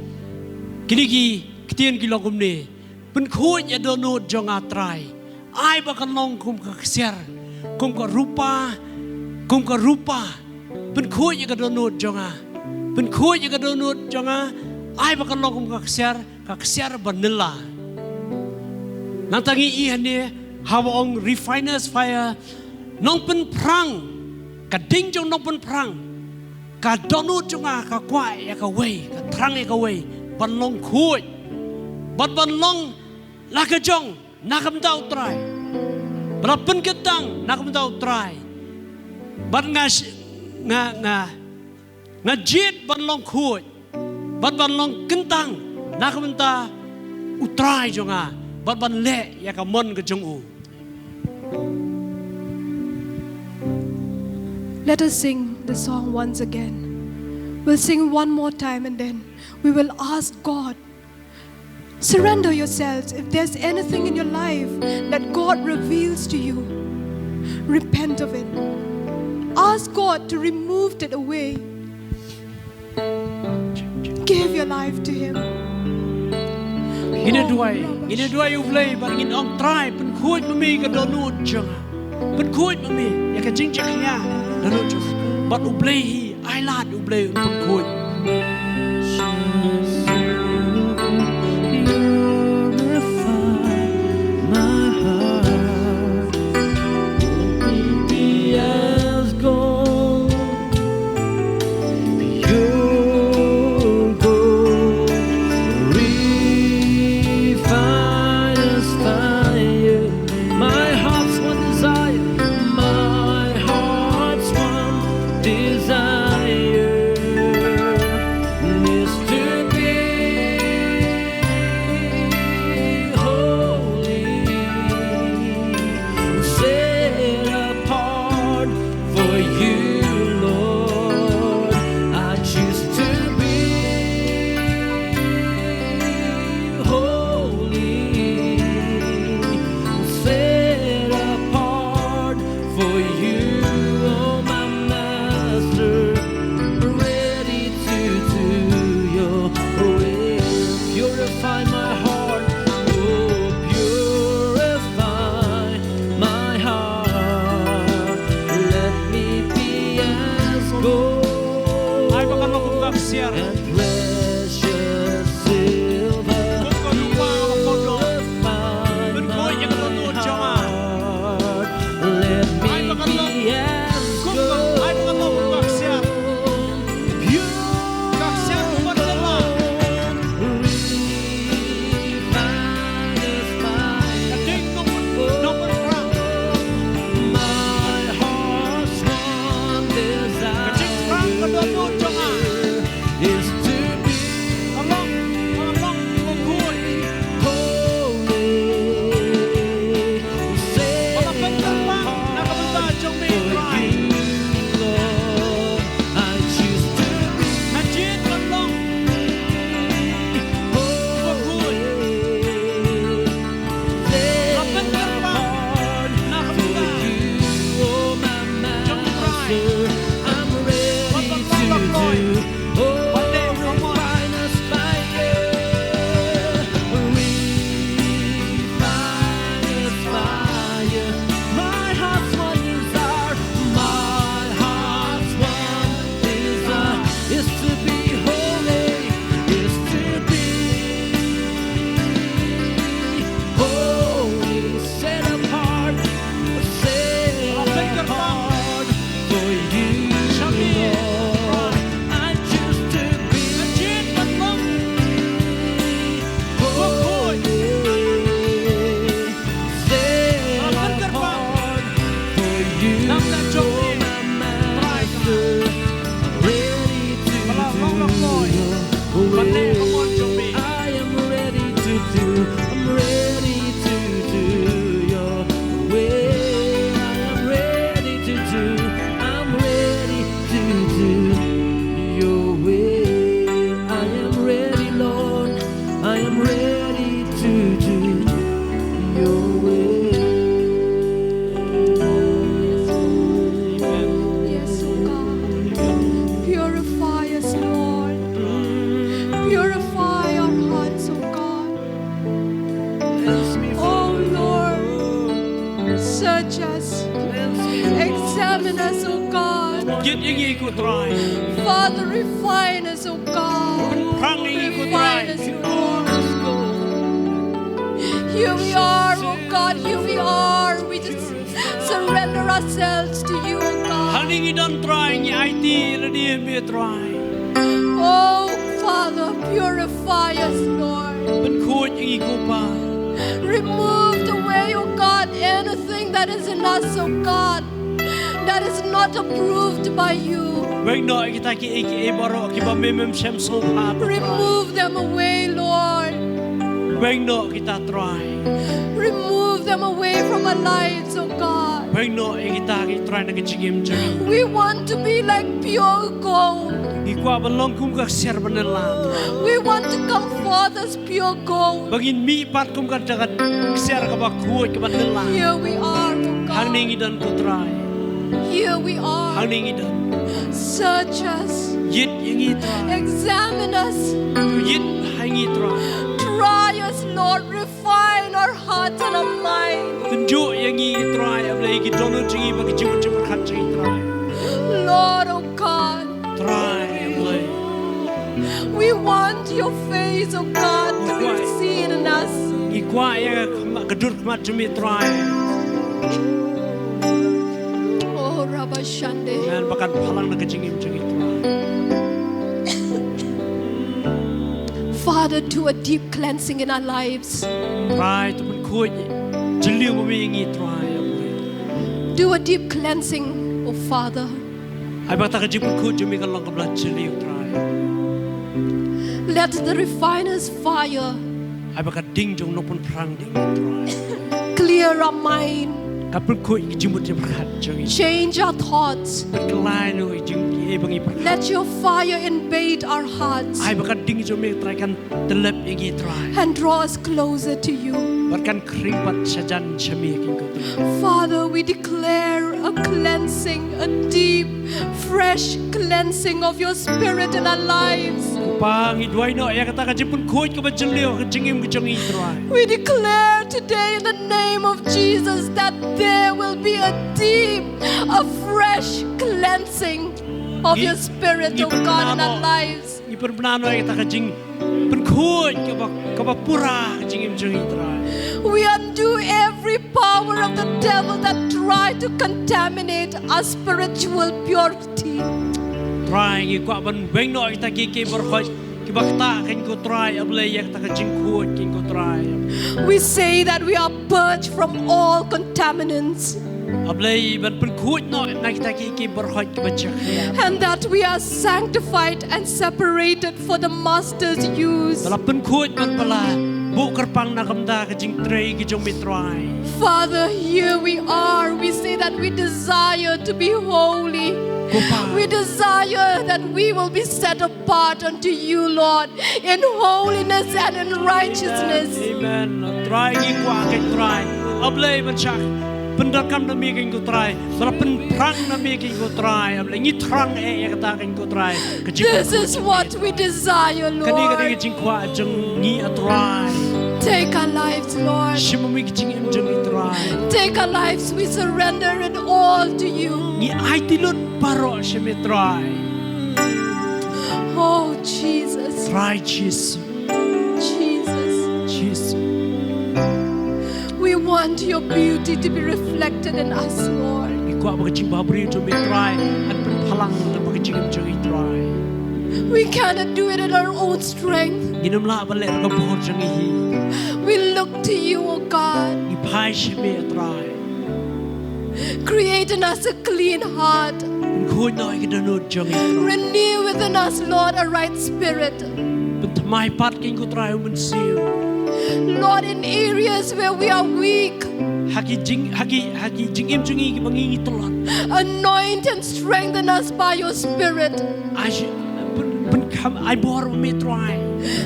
Kine ki ktien ki long kumne. Pynkhuid ïa ka dohnud jong nga Trai. Ai ba kan long kum ka ksiar, kum ka rupa, kum ka rupa. Pynkhuid ïa ka dohnud jong nga. Pynkhuid ïa ka dohnud jong nga. Ai ba kan long kum ka ksiar, ka ksiar ba nylla. Nangta ngi i hangne, haba ong refiner's fire. Nongpynphrang. Ka ding jong nongpynphrang. Ka dohnud jong nga ka kwah ïa kawei, ka thrang ïa kawei, ban long khuid. Bad ban long la ka jong, na ka bynta u Trai. Ban pynkyntang, na ka bynta u Trai. Bad nga sh-, nga, nga, nga jied ban long khuid. Bad ban long kyntang, na ka bynta u Trai jong nga. Bad ban leh ïa ka mon ka jong u. Let us sing the song once again. We'll sing one more time and then we will ask God. Surrender yourselves. If there's anything in your life that God reveals to you, repent of it. Ask God to remove it away. Give your life to Him. Ngin ïa duwai, ngin ïa duwai ïa U Blei, bad ngin ong Trai, pynkhuid ma me ka dohnud jong nga. Pynkhuid ma me ïa ka jingjakhlia dohnud jong nga. Bad U Blei hi, ai lad U Blei un pynkhuid. Purify my heart. Let it be as gold, pure gold, refiner's fire. My heart's one desire, my heart's one desire. Purify our hearts, O God. Oh Lord, search us. Examine us, O God. Git ïa ngi ko Trai. Father, refine us, O God. Pynphrang ïa ngi ko Trai. Refine us, Lord. Here we are, O God, here we are. We just surrender ourselves to you, O God. Hangne ngi don Trai, ngi aiti lade ïa me Trai. Oh Father, purify us, Lord. Pynkhuid ïa ngi ko Pa. Remove away, O God, anything that is in us, O God, that is not approved by you. Weng noh ïa kita kiei kiei baroh kiba me mem shem sngewbha Trai. Remove them away, Lord. Weng noh kita Trai. Remove them away from our lives, O God. Weng noh ïa kita ki Trai na ka jingim jong ngi. We want to be like pure gold. Ngi kwah ban long kum ka ksiar ba nylla Trai. We want to come forth as pure gold. Ba ngin mih pat kum kata ka ksiar kaba khuid kaba nylla. Here we are, O God. Hangne ngi don ko Trai. Here we are. Hangne ngi don. Search us. Ïit ïa ngi Trai. Examine us. To ïit ha ngi Trai. Try us, Lord. Refine our hearts and our minds. Tynjuh ïa ngi Trai, A Blei, ki dohnud jong ngi bad ki jingmut jingpyrkhat jong ngi Trai. Lord, O God. Trai, A Blei. We want your face, O God, to be seen in us. Ngi kwah ïa ka khmat, ka dur khmat jong me Trai. Oh, Rabashande. Ngan ba kan phalang na ka jingim jong ngi Trai. Father, do a deep cleansing in our lives. Trai, to pynkhuid jylliew ma me ïa ngi Trai, A Blei. Do a deep cleansing, O Father. Ai ba kata ka jingpynkhuid jong me kan long kaba la jylliew Trai. Let the refiner's fire. Ai ba ka ding jong u nongpynphrang ding Trai. Clear our mind. Kan pynkhuid ki jingmut jingpyrkhat jong ngi. Change our thoughts. Pynkylla noh ki jing, kiei ba ngi pyrkhat. Let your fire invade our hearts. Ai ba ka ding jong me Trai kan tyllep ïa ngi Trai. And draw us closer to you. Bad kan khring pat shajan sha me ïa ngi ko Trai. Father, we declare a cleansing, a deep, fresh cleansing of your spirit in our lives. Ko Pa, ngi duwai noh ïa kata ka jingpynkhuid kaba jylliew ha ka jingim ka jong ngi Trai. We declare today in the name of Jesus that there will be a deep, a fresh cleansing of your spirit, O God, in our lives. Ngi pynbna noh ïa kata ka jingpynkhuid kaba, kaba pura ha ka jingim jong ngi Trai. We undo every power of the devil that try to contaminate our spiritual purity. Trai, ngi kwah ban weng noh ïa kita kiei kiei baroh kiba ktah kein ko Trai, A Blei, ïa kata ka jingkhuid kein ko Trai. We say that we are purged from all contaminants. A Blei, ban pynkhuid noh na kita kiei kiei baroh kiba jakhlia. And that we are sanctified and separated for the master's use. Ba la pynkhuid bad ba la buh kyrpang na ka bynta ka jingtrei ka jong me Trai. Father, here we are. We say that we desire to be holy. Ko Pa. We desire that we will be set apart unto you, Lord, in holiness and in righteousness. Amen. Amen. Trai, ngi kwah kein Trai. A Blei, ban shah pyndonkam na me kein ko Trai. Ba la pynphrang na me kein ko Trai. A Blei, ngi thrang eh ïa kata kein ko Trai. Ka jingkwah jong ngi. This is what we desire, Lord. Kane ka dei ka jingkwah jong ngi, A Trai. Take our lives, Lord. Shim ma me ka jingim jong ngi, Trai. Take our lives, we surrender it all to you. Ngi aiti lut baroh sha me, Trai. Oh, Jesus. Trai Jisu. Jesus. Jisu. We want your beauty to be reflected in us, Lord. Ngi kwah ba ka jingbhabriew jong me, Trai, kan pynphalang lyngba ka jingim jong ngi, Trai. We cannot do it in our own strength. Ngim lah ban leh da ka bor jong ngi hi. We look to you, O God. Ngi phai sha me, Trai. Create in us a clean heart. Pynkhuid noh ïa ki dohnud jong ngi, Trai. Renew within us, Lord, a right spirit. Pynthymmai pat kein ko Trai u mynsiem. Lord, in areas where we are weak, ha ki jing, ha ki, ha ki jingim jong ngi kiba ngi ngi tlot. Anoint and strengthen us by your spirit. Ai, pyn, pynkham, ai bor ma me Trai.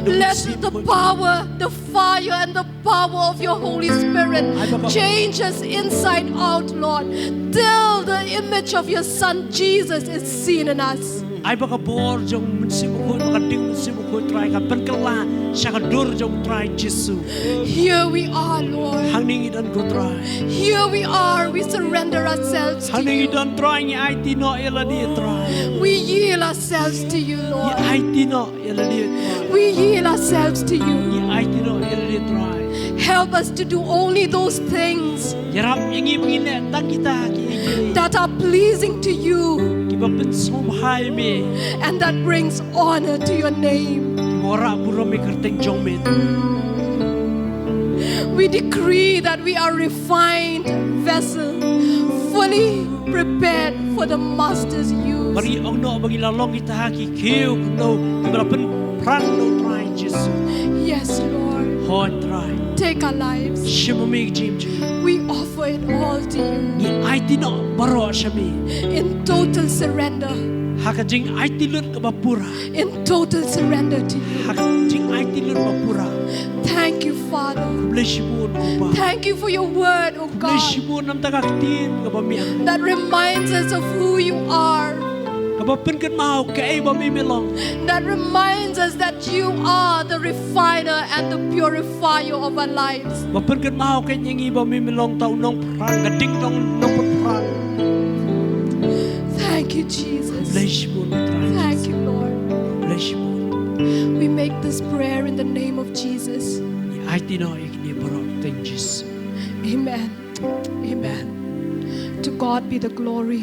Let the power, the fire and the power of your Holy Spirit change us inside out, Lord, till the image of your Son Jesus is seen in us. Ai ba ka bor jong u Mynsiem Bakhuid ba kan Ding Mynsiem Bakhuid Trai, ka pynkylla sha ka dur jong U Trai Jisu. Here we are, Lord. Hangne ngi don ko Trai. Here we are. We surrender ourselves to Hangne ngi you. don Trai, ngi aiti noh ïa lade Trai. We yield ourselves to you, Ngi Lord. aiti noh ïa lade Trai. We yield ourselves to you. Ngi aiti noh ïa lade Trai. Help us to do only those things Ïarap ïa ngi ba ngin leh tang kita ki, ki that are pleasing to you kiba pynsngewbha ïa me. and that brings honor to your name. Kiba wanrah burom ïa ka kyrteng jong me. We decree that we are refined vessel, fully prepared for the Master's use. Bad ngi ong noh ba ngi la long kita ki khiew khyndew kiba la pynphrang da U Trai Jisu. Yes, Lord. Hooid Trai. Take our lives. Shim ma me ka jingim jong ngi. We offer it all to you Ngi aiti noh baroh sha me. In total surrender. Ha ka jingaiti lut kaba pura. In total surrender to you. Ha ka jingaiti lut ba pura. Thank you, Father. Khublei shibun ko Pa. Thank you for your word, oh Khublei God, shibun namar ka ktien kaba biang. That reminds us of who you are. Kaba pynkynmaw kaei ba me me long. That reminds us that you are the refiner and the purifier of our lives. Ba pynkynmaw ka ïa ngi ba me me long uta u nongpynphrang, ka ding nong nongpynphrang. Thank you, Jesus. Khublei shibun Trai. Thank you, Lord. Khublei shibun. We make this prayer in the name of Jesus. Ngi aiti noh ïa kine baroh ha ka kyrteng Jisu. Amen. Amen. To God be the glory.